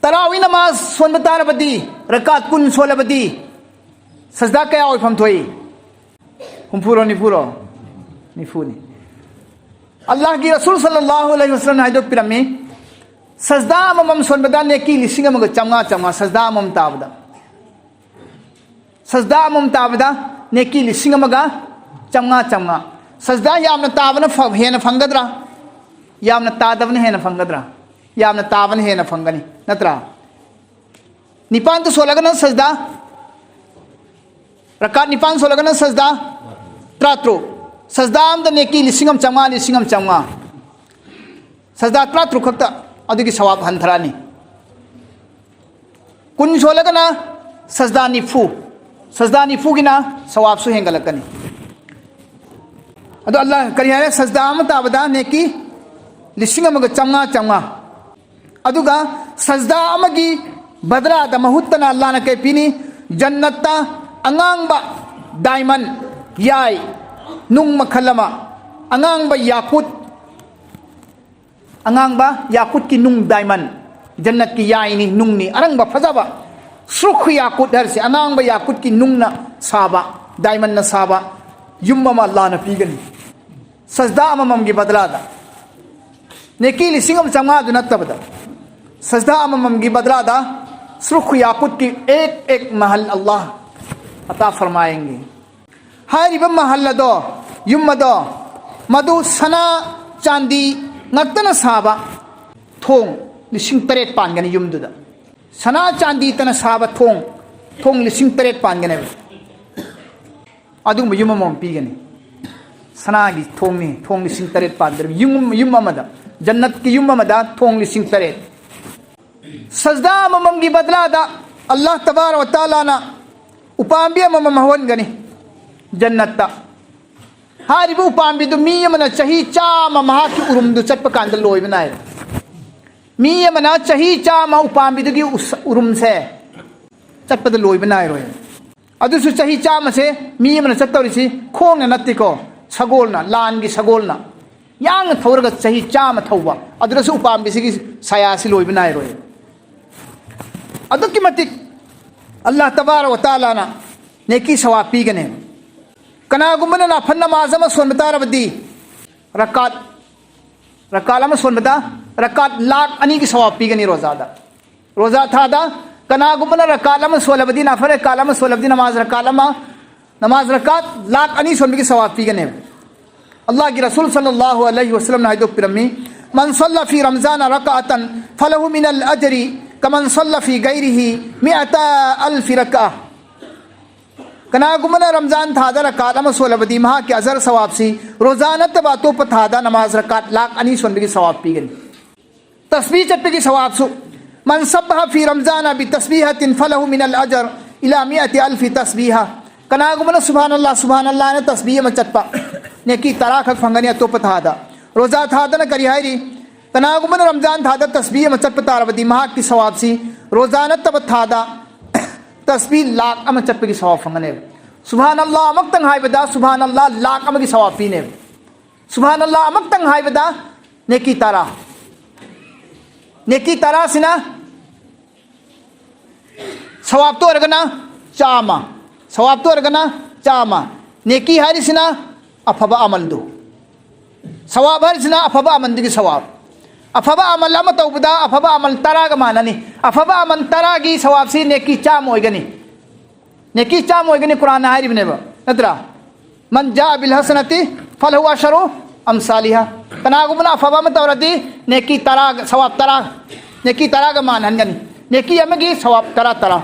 ꯇꯔꯥꯋꯤ ꯅꯃꯥꯖ ꯁꯣꯟꯕ ꯇꯥꯔꯕꯗꯤ ꯔꯀꯥꯠ ꯀꯨꯟ ꯁꯣꯜꯂꯕꯗꯤ ꯁꯖꯗꯥ ꯀꯌꯥ ꯑꯣꯏꯐꯝ ꯊꯣꯛꯏ? ꯍꯨꯝꯐꯨꯔꯣ, ꯅꯤꯐꯨꯔꯣ? ꯅꯤꯐꯨꯅꯤ꯫ ꯑꯜꯂꯥꯍꯒꯤ ꯔꯁꯨꯜ ꯁꯜꯂꯜꯂꯥꯍꯨ ꯑꯂꯩꯍꯤ ꯋꯁꯜꯂꯝꯅ ꯍꯥꯏꯗꯣꯛꯄꯤꯔꯝꯃꯤ, ꯁꯖꯗꯥ ꯑꯃꯃꯝ ꯁꯣꯟꯕꯗ ꯅꯦꯀꯤ ꯂꯤꯁꯤꯡ ꯑꯃꯒ ꯆꯥꯝꯃꯉꯥ, ꯆꯥꯝꯃꯉꯥ, ꯁꯖꯗꯥ ꯑꯃꯃꯝ ꯇꯥꯕꯗ꯫ ꯁꯖꯗꯥ ꯑꯃꯃꯝ ꯇꯥꯕꯗ ꯅꯦꯀꯤ ꯂꯤꯁꯤꯡ ꯑꯃꯒ ꯆꯥꯝꯃꯉꯥ, ꯆꯥꯝꯃꯉꯥ꯫ ꯁꯖꯗꯥ ꯌꯥꯝꯅ ꯇꯥꯕꯅ ꯐ-, ꯍꯦꯟꯅ ꯐꯪꯒꯗ꯭ꯔꯥ? ꯌꯥꯝꯅ ꯇꯥꯗꯕꯅ ꯍꯦꯟꯅ ꯐꯪꯒꯗ꯭ꯔꯥ? ꯌꯥꯝꯅ ꯇꯥꯕꯅ ꯍꯦꯟꯅ ꯐꯪꯒꯅꯤ, ꯅꯠꯇ꯭ꯔꯥ? ꯅꯤꯄꯥꯟꯗ ꯁꯣꯜꯂꯒꯅ ꯁꯖꯗꯥ, ꯔꯀꯥꯠ ꯅꯤꯄꯥꯟ ꯁꯣꯜꯂꯒꯅ ꯁꯖꯗꯥ ꯇꯔꯥꯇꯔꯨꯛ꯫ ꯁꯖꯗꯥ ꯑꯃꯗ ꯅꯦꯀꯤ ꯂꯤꯁꯤꯡ ꯑꯃ ꯆꯥꯝꯃꯉꯥ, ꯂꯤꯁꯤꯡ ꯑꯃ ꯆꯥꯝꯃꯉꯥ꯫ ꯁꯖꯗꯥ ꯇꯔꯥꯇꯔꯨꯛ ꯈꯛꯇ ꯑꯗꯨꯒꯤ ꯁꯋꯥꯕ ꯍꯟꯊꯔꯛꯑꯅꯤ꯫ ꯀꯨꯟ ꯁꯣꯜꯂꯒꯅ ꯁꯖꯗꯥ ꯅꯤꯐꯨ, ꯁꯖꯗꯥ ꯅꯤꯐꯨꯒꯤꯅ ꯁꯋꯥꯕꯁꯨ ꯍꯦꯟꯒꯠꯂꯛꯀꯅꯤ꯫ ꯑꯗꯣ ꯑꯜꯂꯥ ꯀꯔꯤ ꯍꯥꯏꯔꯦ? ꯁꯖꯗꯥ ꯑꯃ ꯇꯥꯕꯗ ꯅꯦꯀꯤ ꯂꯤꯁꯤꯡ ꯑꯃꯒ ꯆꯥꯝꯃꯉꯥ, ꯆꯥꯝꯃꯉꯥ꯫ ꯑꯗꯨꯒ ꯁꯖꯗꯥ ꯑꯃꯒꯤ ꯕꯗꯂꯥꯗ, ꯃꯍꯨꯠꯇꯅ ꯑꯜꯂꯥꯅ ꯀꯩ ꯄꯤꯅꯤ? ꯖꯟꯅꯠꯇ ꯑꯉꯥꯡꯕ ꯗꯥꯏꯃꯟ, ꯌꯥꯏ, ꯅꯨꯡ ꯃꯈꯜ ꯑꯃ, ꯑꯉꯥꯡꯕ ꯌꯥꯀꯨꯠ, ꯑꯉꯥꯡꯕ ꯌꯥꯀꯨꯠꯀꯤ ꯅꯨꯡ, ꯗꯥꯏꯃꯟ, ꯖꯟꯅꯠꯀꯤ ꯌꯥꯏꯅꯤ, ꯅꯨꯡꯅꯤ, ꯑꯔꯪꯕ ꯐꯖꯕ꯫ ꯁ꯭ꯔꯨꯈ ꯌꯥꯀꯨꯠ ꯍꯥꯏꯔꯤꯁꯦ ꯑꯉꯥꯡꯕ ꯌꯥꯀꯨꯠꯀꯤ ꯅꯨꯡꯅ ꯁꯥꯕ, ꯗꯥꯏꯃꯟꯅ ꯁꯥꯕ ꯌꯨꯝ ꯑꯃ ꯑꯜꯂꯥꯅ ꯄꯤꯒꯅꯤ꯫ ꯁꯖꯗꯥ ꯑꯃꯃꯝꯒꯤ ꯕꯗꯂꯥꯗ꯫ ꯅꯦꯀꯤ ꯂꯤꯁꯤꯡ ꯑꯃ ꯆꯥꯝꯃꯉꯥꯗꯨ ꯅꯠꯇꯕꯗ, ꯁꯖꯗꯥ ꯑꯃꯃꯝꯒꯤ ꯕꯗꯂꯥꯗ ꯁ꯭ꯔꯨꯈ ꯌꯥꯀꯨꯠꯀꯤ ꯑꯦꯛ ꯑꯦꯛ ꯃꯍꯜ ꯑꯜꯂꯥꯍ ꯑꯇꯥ ꯐꯔꯃꯥꯌꯦꯡꯒꯦ꯫ ꯍꯥꯏꯔꯤꯕ ꯃꯍꯜ ꯑꯗꯣ, ꯌꯨꯝ ꯑꯗꯣ, ꯃꯗꯨ ꯁꯅꯥ ꯆꯥꯟꯗꯤ ꯉꯥꯛꯇꯅ ꯁꯥꯕ ꯊꯣꯡ ꯂꯤꯁꯤꯡ ꯇꯔꯦꯠ ꯄꯥꯟꯒꯅꯤ ꯌꯨꯝꯗꯨꯗ꯫ ꯁꯅꯥ ꯆꯥꯟꯗꯤꯇꯅ ꯁꯥꯕ ꯊꯣꯡ, ꯊꯣꯡ ꯂꯤꯁꯤꯡ ꯇꯔꯦꯠ ꯄꯥꯟꯒꯅꯦꯕ꯫ ꯑꯗꯨꯒꯨꯝꯕ ꯌꯨꯝ ꯑꯃꯃꯝ ꯄꯤꯒꯅꯤ꯫ ꯁꯅꯥꯒꯤ ꯊꯣꯡꯅꯤ, ꯊꯣꯡ ꯂꯤꯁꯤꯡ ꯇꯔꯦꯠ ꯄꯥꯟꯗꯣꯔꯤꯕ ꯌꯨꯝ, ꯌꯨꯝ ꯑꯃꯗ, ꯖꯟꯅꯠꯀꯤ ꯌꯨꯝ ꯑꯃꯗ ꯊꯣꯡ ꯂꯤꯁꯤꯡ ꯇꯔꯦꯠ꯫ ꯁꯖꯗꯥ ꯑꯃꯃꯝꯒꯤ ꯕꯗꯂꯥꯗ ꯑꯜꯂꯥꯍ ꯇꯕꯥꯔꯛ ꯋ ꯇꯥꯂꯥꯅ ꯎꯄꯥꯝꯕꯤ ꯑꯃꯃꯝ ꯍꯧꯍꯟꯒꯅꯤ ꯖꯟꯅꯠꯇ꯫ ꯍꯥꯏꯔꯤꯕ ꯎꯄꯥꯝꯕꯤꯗꯨ ꯃꯤ ꯑꯃꯅ ꯆꯍꯤ ꯆꯥꯝꯃ ꯃꯍꯥꯛꯀꯤ ꯎꯔꯨꯝꯗꯨ ꯆꯠꯄ ꯀꯥꯟꯗ ꯂꯣꯏꯕ ꯅꯥꯏꯔꯣꯏ꯫ ꯃꯤ ꯑꯃꯅ ꯆꯍꯤ ꯆꯥꯝꯃ ꯎꯄꯥꯝꯕꯤꯗꯨꯒꯤ ꯎꯁ-, ꯎꯔꯨꯝꯁꯦ ꯆꯠꯄꯗ ꯂꯣꯏꯕ ꯅꯥꯏꯔꯣꯏ꯫ ꯑꯗꯨꯁꯨ ꯆꯍꯤ ꯆꯥꯝꯃꯁꯦ ꯃꯤ ꯑꯃꯅ ꯆꯠꯇꯧꯔꯤꯁꯤ ꯈꯣꯡꯅ ꯅꯠꯇꯦꯀꯣ, ꯁꯒꯣꯜꯅ, ꯂꯥꯟꯒꯤ ꯁꯒꯣꯜꯅ ꯌꯥꯡꯅ ꯊꯧꯔꯒ ꯆꯍꯤ ꯆꯥꯝꯃ ꯊꯧꯕ, ꯑꯗꯨꯗꯁꯨ ꯎꯄꯥꯝꯕꯤꯁꯤꯒꯤ ꯁꯥꯌꯥꯁꯤ ꯂꯣꯏꯕ ꯅꯥꯏꯔꯣꯏ꯫ ꯑꯗꯨꯛꯀꯤ ꯃꯇꯤꯛ ꯑꯜꯂꯥꯍ ꯇꯕꯥꯔꯛ ꯋ ꯇꯥꯂꯥꯅ ꯅꯦꯀꯤ ꯁꯋꯥꯕ ꯄꯤꯒꯅꯤ꯫ ꯀꯅꯥꯒꯨꯝꯕꯅ ꯅꯥꯐꯟ ꯅꯃꯥꯖ ꯑꯃ ꯁꯣꯟꯕ ꯇꯥꯔꯕꯗꯤ, ꯔꯀꯥꯠ, ꯔꯀꯥꯠ ꯑꯃ ꯁꯣꯟꯕꯗ ꯔꯀꯥꯠ ꯂꯥꯛ ꯑꯅꯤꯒꯤ ꯁꯋꯥꯕ ꯄꯤꯒꯅꯤ ꯔꯣꯖꯥꯗ꯫ ꯔꯣꯖꯥ ꯊꯥꯗ ꯀꯅꯥꯒꯨꯝꯕꯅ ꯔꯀꯥꯠ ꯑꯃ ꯁꯣꯜꯂꯕꯗꯤ, ꯅꯥꯐꯜ ꯔꯀꯥꯠ ꯑꯃ ꯁꯣꯜꯂꯕꯗꯤ, ꯅꯃꯥꯖ ꯔꯀꯥꯠ ꯑꯃ, ꯅꯃꯥꯖ ꯔꯀꯥꯠ ꯂꯥꯛ ꯑꯅꯤ ꯁꯣꯟꯕꯒꯤ ꯁꯋꯥꯕ ꯄꯤꯒꯅꯦꯕ꯫ ꯑꯜꯂꯥꯍꯒꯤ ꯔꯁꯨꯜ ꯁꯜꯂꯜꯂꯥꯍꯨ ꯑꯂꯩꯍꯤ ꯋꯁꯜꯂꯝꯅ ꯍꯥꯏꯗꯣꯛꯄꯤꯔꯝꯃꯤ, "ꯃꯟ ꯁꯜꯂ ꯐꯤ ꯔꯝꯖꯥꯅ ꯔꯀꯥꯑꯇꯟ ꯐꯂꯍꯨ ꯃꯤꯅꯜ ꯑꯖꯔꯤ ꯀꯃꯟ ꯁꯜꯂ ꯐꯤ ꯒꯩꯔꯤꯍꯤ ꯃꯤꯑꯇ ꯑꯜꯐꯤ ꯔꯀꯥ"꯫ ꯀꯅꯥꯒꯨꯝꯕꯅ ꯔꯝꯖꯥꯟ ꯊꯥꯗ ꯔꯀꯥꯠ ꯑꯃ ꯁꯣꯜꯂꯕꯗꯤ ꯃꯍꯥꯛꯀꯤ ꯑꯖꯔ ꯁꯋꯥꯕꯁꯤ ꯔꯣꯖꯥ ꯅꯠꯇꯕ ꯑꯇꯣꯞꯄ ꯊꯥꯗ ꯅꯃꯥꯖ ꯔꯀꯥꯠ ꯂꯥꯛ ꯑꯅꯤ ꯁꯣꯟꯕꯒꯤ ꯁꯋꯥꯕ ꯄꯤꯒꯅꯤ꯫ ꯇꯁꯕꯤꯍ ꯆꯠꯄꯒꯤ ꯁꯋꯥꯕꯁꯨ, "ꯃꯟ ꯁꯕꯕꯍ ꯐꯤ ꯔꯝꯖꯥꯅ ꯕꯤ ꯇꯁꯕꯤꯍꯇꯤꯟ ꯐꯂꯍꯨ ꯃꯤꯅꯜ ꯑꯖꯔ ꯏꯂꯥ ꯃꯤꯑꯇꯤ ꯑꯜꯐꯤ ꯇꯁꯕꯤꯍ"꯫ ꯀꯅꯥꯒꯨꯝꯕꯅ "ꯁꯨꯕꯍꯥꯅꯜꯂꯥꯍ, ꯁꯨꯕꯍꯥꯅꯜꯂꯥꯍ" ꯍꯥꯏꯅ ꯇꯁꯕꯤꯍ ꯑꯃ ꯆꯠꯄ, ꯅꯦꯀꯤ ꯇꯔꯥ ꯈꯛ ꯐꯪꯒꯅꯤ ꯑꯇꯣꯞꯄ ꯊꯥꯗ꯫ ꯔꯣꯖꯥ ꯊꯥꯗꯅ ꯀꯔꯤ ꯍꯥꯏꯔꯤ? ꯀꯅꯥꯒꯨꯝꯕꯅ ꯔꯝꯖꯥꯟ ꯊꯥꯗ ꯇꯁꯕꯤꯍ ꯑꯃ ꯆꯠꯄ ꯇꯥꯔꯕꯗꯤ ꯃꯍꯥꯛꯀꯤ ꯁꯋꯥꯕꯁꯤ ꯔꯣꯖꯥ ꯅꯠꯇꯕ ꯊꯥꯗ ꯇꯁꯕꯤꯍ ꯂꯥꯛ ꯑꯃ ꯆꯠꯄꯒꯤ ꯁꯋꯥꯕ ꯐꯪꯒꯅꯦꯕ꯫ "ꯁꯨꯕꯍꯥꯅꯜꯂꯥꯍ" ꯑꯃꯛꯇꯪ ꯍꯥꯏꯕꯗ "ꯁꯨꯕꯍꯥꯅꯜꯂꯥꯍ" ꯂꯥꯛ ꯑꯃꯒꯤ ꯁꯋꯥꯕ ꯄꯤꯅꯦꯕ꯫ "ꯁꯨꯕꯍꯥꯅꯜꯂꯥꯍ" ꯑꯃꯛꯇꯪ ꯍꯥꯏꯕꯗ ꯅꯦꯀꯤ ꯇꯔꯥ꯫ ꯅꯦꯀꯤ ꯇꯔꯥꯁꯤꯅ ꯁꯋꯥꯕꯇ ꯑꯣꯏꯔꯒꯅ ꯆꯥꯝꯃ, ꯁꯋꯥꯕꯇ ꯑꯣꯏꯔꯒꯅ ꯆꯥꯝꯃ꯫ ꯅꯦꯀꯤ ꯍꯥꯏꯔꯤꯁꯤꯅ ꯑꯐꯕ ꯑꯃꯜꯗꯨ, ꯁꯋꯥꯕ ꯍꯥꯏꯔꯤꯁꯤꯅ ꯑꯐꯕ ꯑꯃꯜꯗꯨꯒꯤ ꯁꯋꯥꯕ꯫ ꯑꯐꯕ ꯑꯃꯜ ꯑꯃ ꯇꯧꯕꯗ ꯑꯐꯕ ꯑꯃꯜ ꯇꯔꯥꯒ ꯃꯥꯟꯅꯅꯤ꯫ ꯑꯐꯕ ꯑꯃꯜ ꯇꯔꯥꯒꯤ ꯁꯋꯥꯕꯁꯤ ꯅꯦꯀꯤ ꯆꯥꯝꯃ ꯑꯣꯏꯒꯅꯤ꯫ ꯅꯦꯀꯤ ꯆꯥꯝꯃ ꯑꯣꯏꯒꯅꯤ, ꯀꯨꯔꯥꯟꯅ ꯍꯥꯏꯔꯤꯕꯅꯦꯕ, ꯅꯠꯇ꯭ꯔꯥ? "ꯃꯟ ꯖꯥ ꯕꯤꯜ ꯍꯁꯅꯥꯇꯤ ꯐꯂꯍꯨ ꯑꯁꯔꯨ ꯑꯝꯁꯥꯂꯤꯍꯥ"꯫ ꯀꯅꯥꯒꯨꯝꯕꯅ ꯑꯐꯕ ꯑꯃ ꯇꯧꯔꯗꯤ ꯅꯦꯀꯤ ꯇꯔꯥ, ꯁꯋꯥꯕ ꯇꯔꯥ, ꯅꯦꯀꯤ ꯇꯔꯥꯒ ꯃꯥꯟꯍꯟꯒꯅꯤ꯫ ꯅꯦꯀꯤ ꯑꯃꯒꯤ ꯁꯋꯥꯕ ꯇꯔꯥ, ꯇꯔꯥ꯫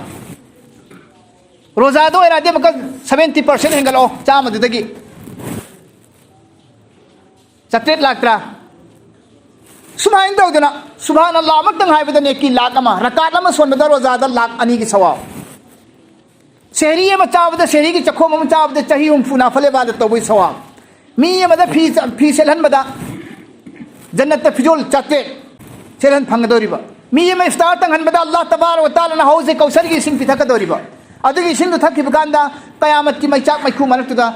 ꯔꯣꯖꯥꯗ ꯑꯣꯏꯔꯗꯤ ꯑꯃꯨꯛꯀ ꯁꯚꯦꯟꯇꯤ ꯄꯥꯔꯁꯦꯟ ꯍꯦꯟꯒꯠꯂꯛꯑꯣ ꯆꯥꯝꯃꯗꯨꯗꯒꯤ꯫ ꯆꯥꯇ꯭ꯔꯦꯠ ꯂꯥꯛꯇ꯭ꯔꯥ? ꯁꯨꯃꯥꯏꯅ ꯇꯧꯗꯅ ꯁꯨꯕꯍꯥꯅꯜꯂꯥꯍ ꯑꯃꯇꯪ ꯍꯥꯏꯕꯗ ꯅꯦꯀꯤ ꯂꯥꯛ ꯑꯃ, ꯔꯀꯥꯠ ꯑꯃ ꯁꯣꯟꯕꯗ ꯔꯣꯖꯥꯗ ꯂꯥꯛ ꯑꯅꯤꯒꯤ ꯁꯋꯥꯕ꯫ ꯁꯦꯍꯔꯤ ꯑꯃ ꯆꯥꯕꯗ, ꯁꯦꯍꯔꯤꯒꯤ ꯆꯥꯛꯈꯣꯝ ꯑꯃ ꯆꯥꯕꯗ ꯆꯍꯤ ꯍꯨꯝꯐꯨ ꯅꯥꯐꯜ ꯏꯕꯥꯗꯠ ꯇꯧꯕꯒꯤ ꯁꯋꯥꯕ꯫ ꯃꯤ ꯑꯃꯗ ꯐꯤ ꯆ-, ꯐꯤ ꯁꯦꯠꯍꯟꯕꯗ ꯖꯟꯅꯠꯇ ꯐꯤꯖꯣꯜ ꯆꯥꯇ꯭ꯔꯦꯠ ꯁꯦꯠꯍꯟ ꯐꯪꯒꯗꯧꯔꯤꯕ꯫ ꯃꯤ ꯑꯃ ꯏꯐꯇꯥꯔ ꯇꯪꯍꯟꯕꯗ ꯑꯜꯂꯥꯍ ꯇꯕꯥꯔꯛ ꯋ ꯇꯥꯂꯥꯅ ꯍꯧꯖꯤꯛ ꯀꯧꯁꯔꯒꯤ ꯏꯁꯤꯡ ꯄꯤꯊꯛꯀꯗꯧꯔꯤꯕ꯫ ꯑꯗꯨꯒꯤ ꯏꯁꯤꯡꯗꯨ ꯊꯛꯈꯤꯕ ꯀꯥꯟꯗ ꯀꯌꯥꯃꯠꯀꯤ ꯃꯩꯆꯥꯛ ꯃꯩꯈꯨ ꯃꯔꯛꯇꯨꯗ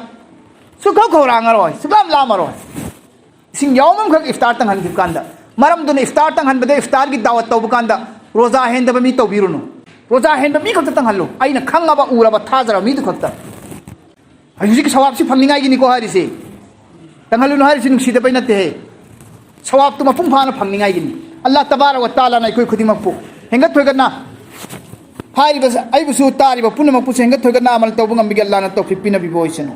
ꯁꯨꯛꯈꯧ ꯈꯧꯔꯥꯡꯉꯔꯣꯏ, ꯁꯨꯛꯂꯥꯝ ꯂꯥꯝꯃꯔꯣꯏ꯫ ꯏꯁꯤꯡ ꯌꯥꯎꯝ ꯑꯃꯈꯛ ꯏꯐꯇꯥꯔ ꯇꯪꯍꯟꯈꯤꯕ ꯀꯥꯟꯗ, ꯃꯔꯝꯗꯨꯅ ꯏꯐꯇꯥꯔ ꯇꯪꯍꯟꯕꯗ ꯏꯐꯇꯥꯔꯒꯤ ꯗꯥꯋꯠ ꯇꯧꯕ ꯀꯥꯟꯗ ꯔꯣꯖꯥ ꯍꯦꯟꯗꯕ ꯃꯤ ꯇꯧꯕꯤꯔꯨꯅꯨ꯫ ꯔꯣꯖꯥ ꯍꯦꯟꯕ ꯃꯤ ꯈꯛꯇ ꯇꯪꯍꯜꯂꯨ, ꯑꯩꯅ ꯈꯪꯉꯕ, ꯎꯔꯕ, ꯊꯥꯖꯔꯕ ꯃꯤꯗꯨ ꯈꯛꯇ꯫ ꯍꯧꯖꯤꯛꯀꯤ ꯁꯋꯥꯕꯁꯤ ꯐꯪꯅꯤꯡꯉꯥꯏꯒꯤꯅꯤꯀꯣ ꯍꯥꯏꯔꯤꯁꯦ꯫ ꯇꯪꯍꯜꯂꯨꯅꯨ ꯍꯥꯏꯔꯤꯁꯤ ꯅꯨꯡꯁꯤꯗꯕꯩ ꯅꯠꯇꯦꯍꯦ, ꯁꯋꯥꯕꯇꯨ ꯃꯄꯨꯡ ꯐꯥꯅ ꯐꯪꯅꯤꯡꯉꯥꯏꯒꯤꯅꯤ꯫ ꯑꯜꯂꯥꯍ ꯇꯕꯥꯔꯛ ꯋ ꯇꯥꯂꯥꯅ ꯑꯩꯈꯣꯏ ꯈꯨꯗꯤꯡꯃꯛꯄꯨ ꯍꯦꯟꯒꯠ ꯊꯣꯏꯒꯠꯅ ꯍꯥꯏꯔꯤꯕ, ꯑꯩꯕꯨꯁꯨ ꯇꯥꯔꯤꯕ ꯄꯨꯝꯅꯃꯛꯄꯨꯁꯨ ꯍꯦꯟꯒꯠ ꯊꯣꯏꯒꯠꯅ ꯑꯃꯜ ꯇꯧꯕ ꯉꯝꯕꯤꯒꯦ ꯑꯜꯂꯥꯍꯅ ꯇꯧꯐꯤꯛ ꯄꯤꯅꯕꯤꯕ ꯑꯣꯏꯁꯅꯨ꯫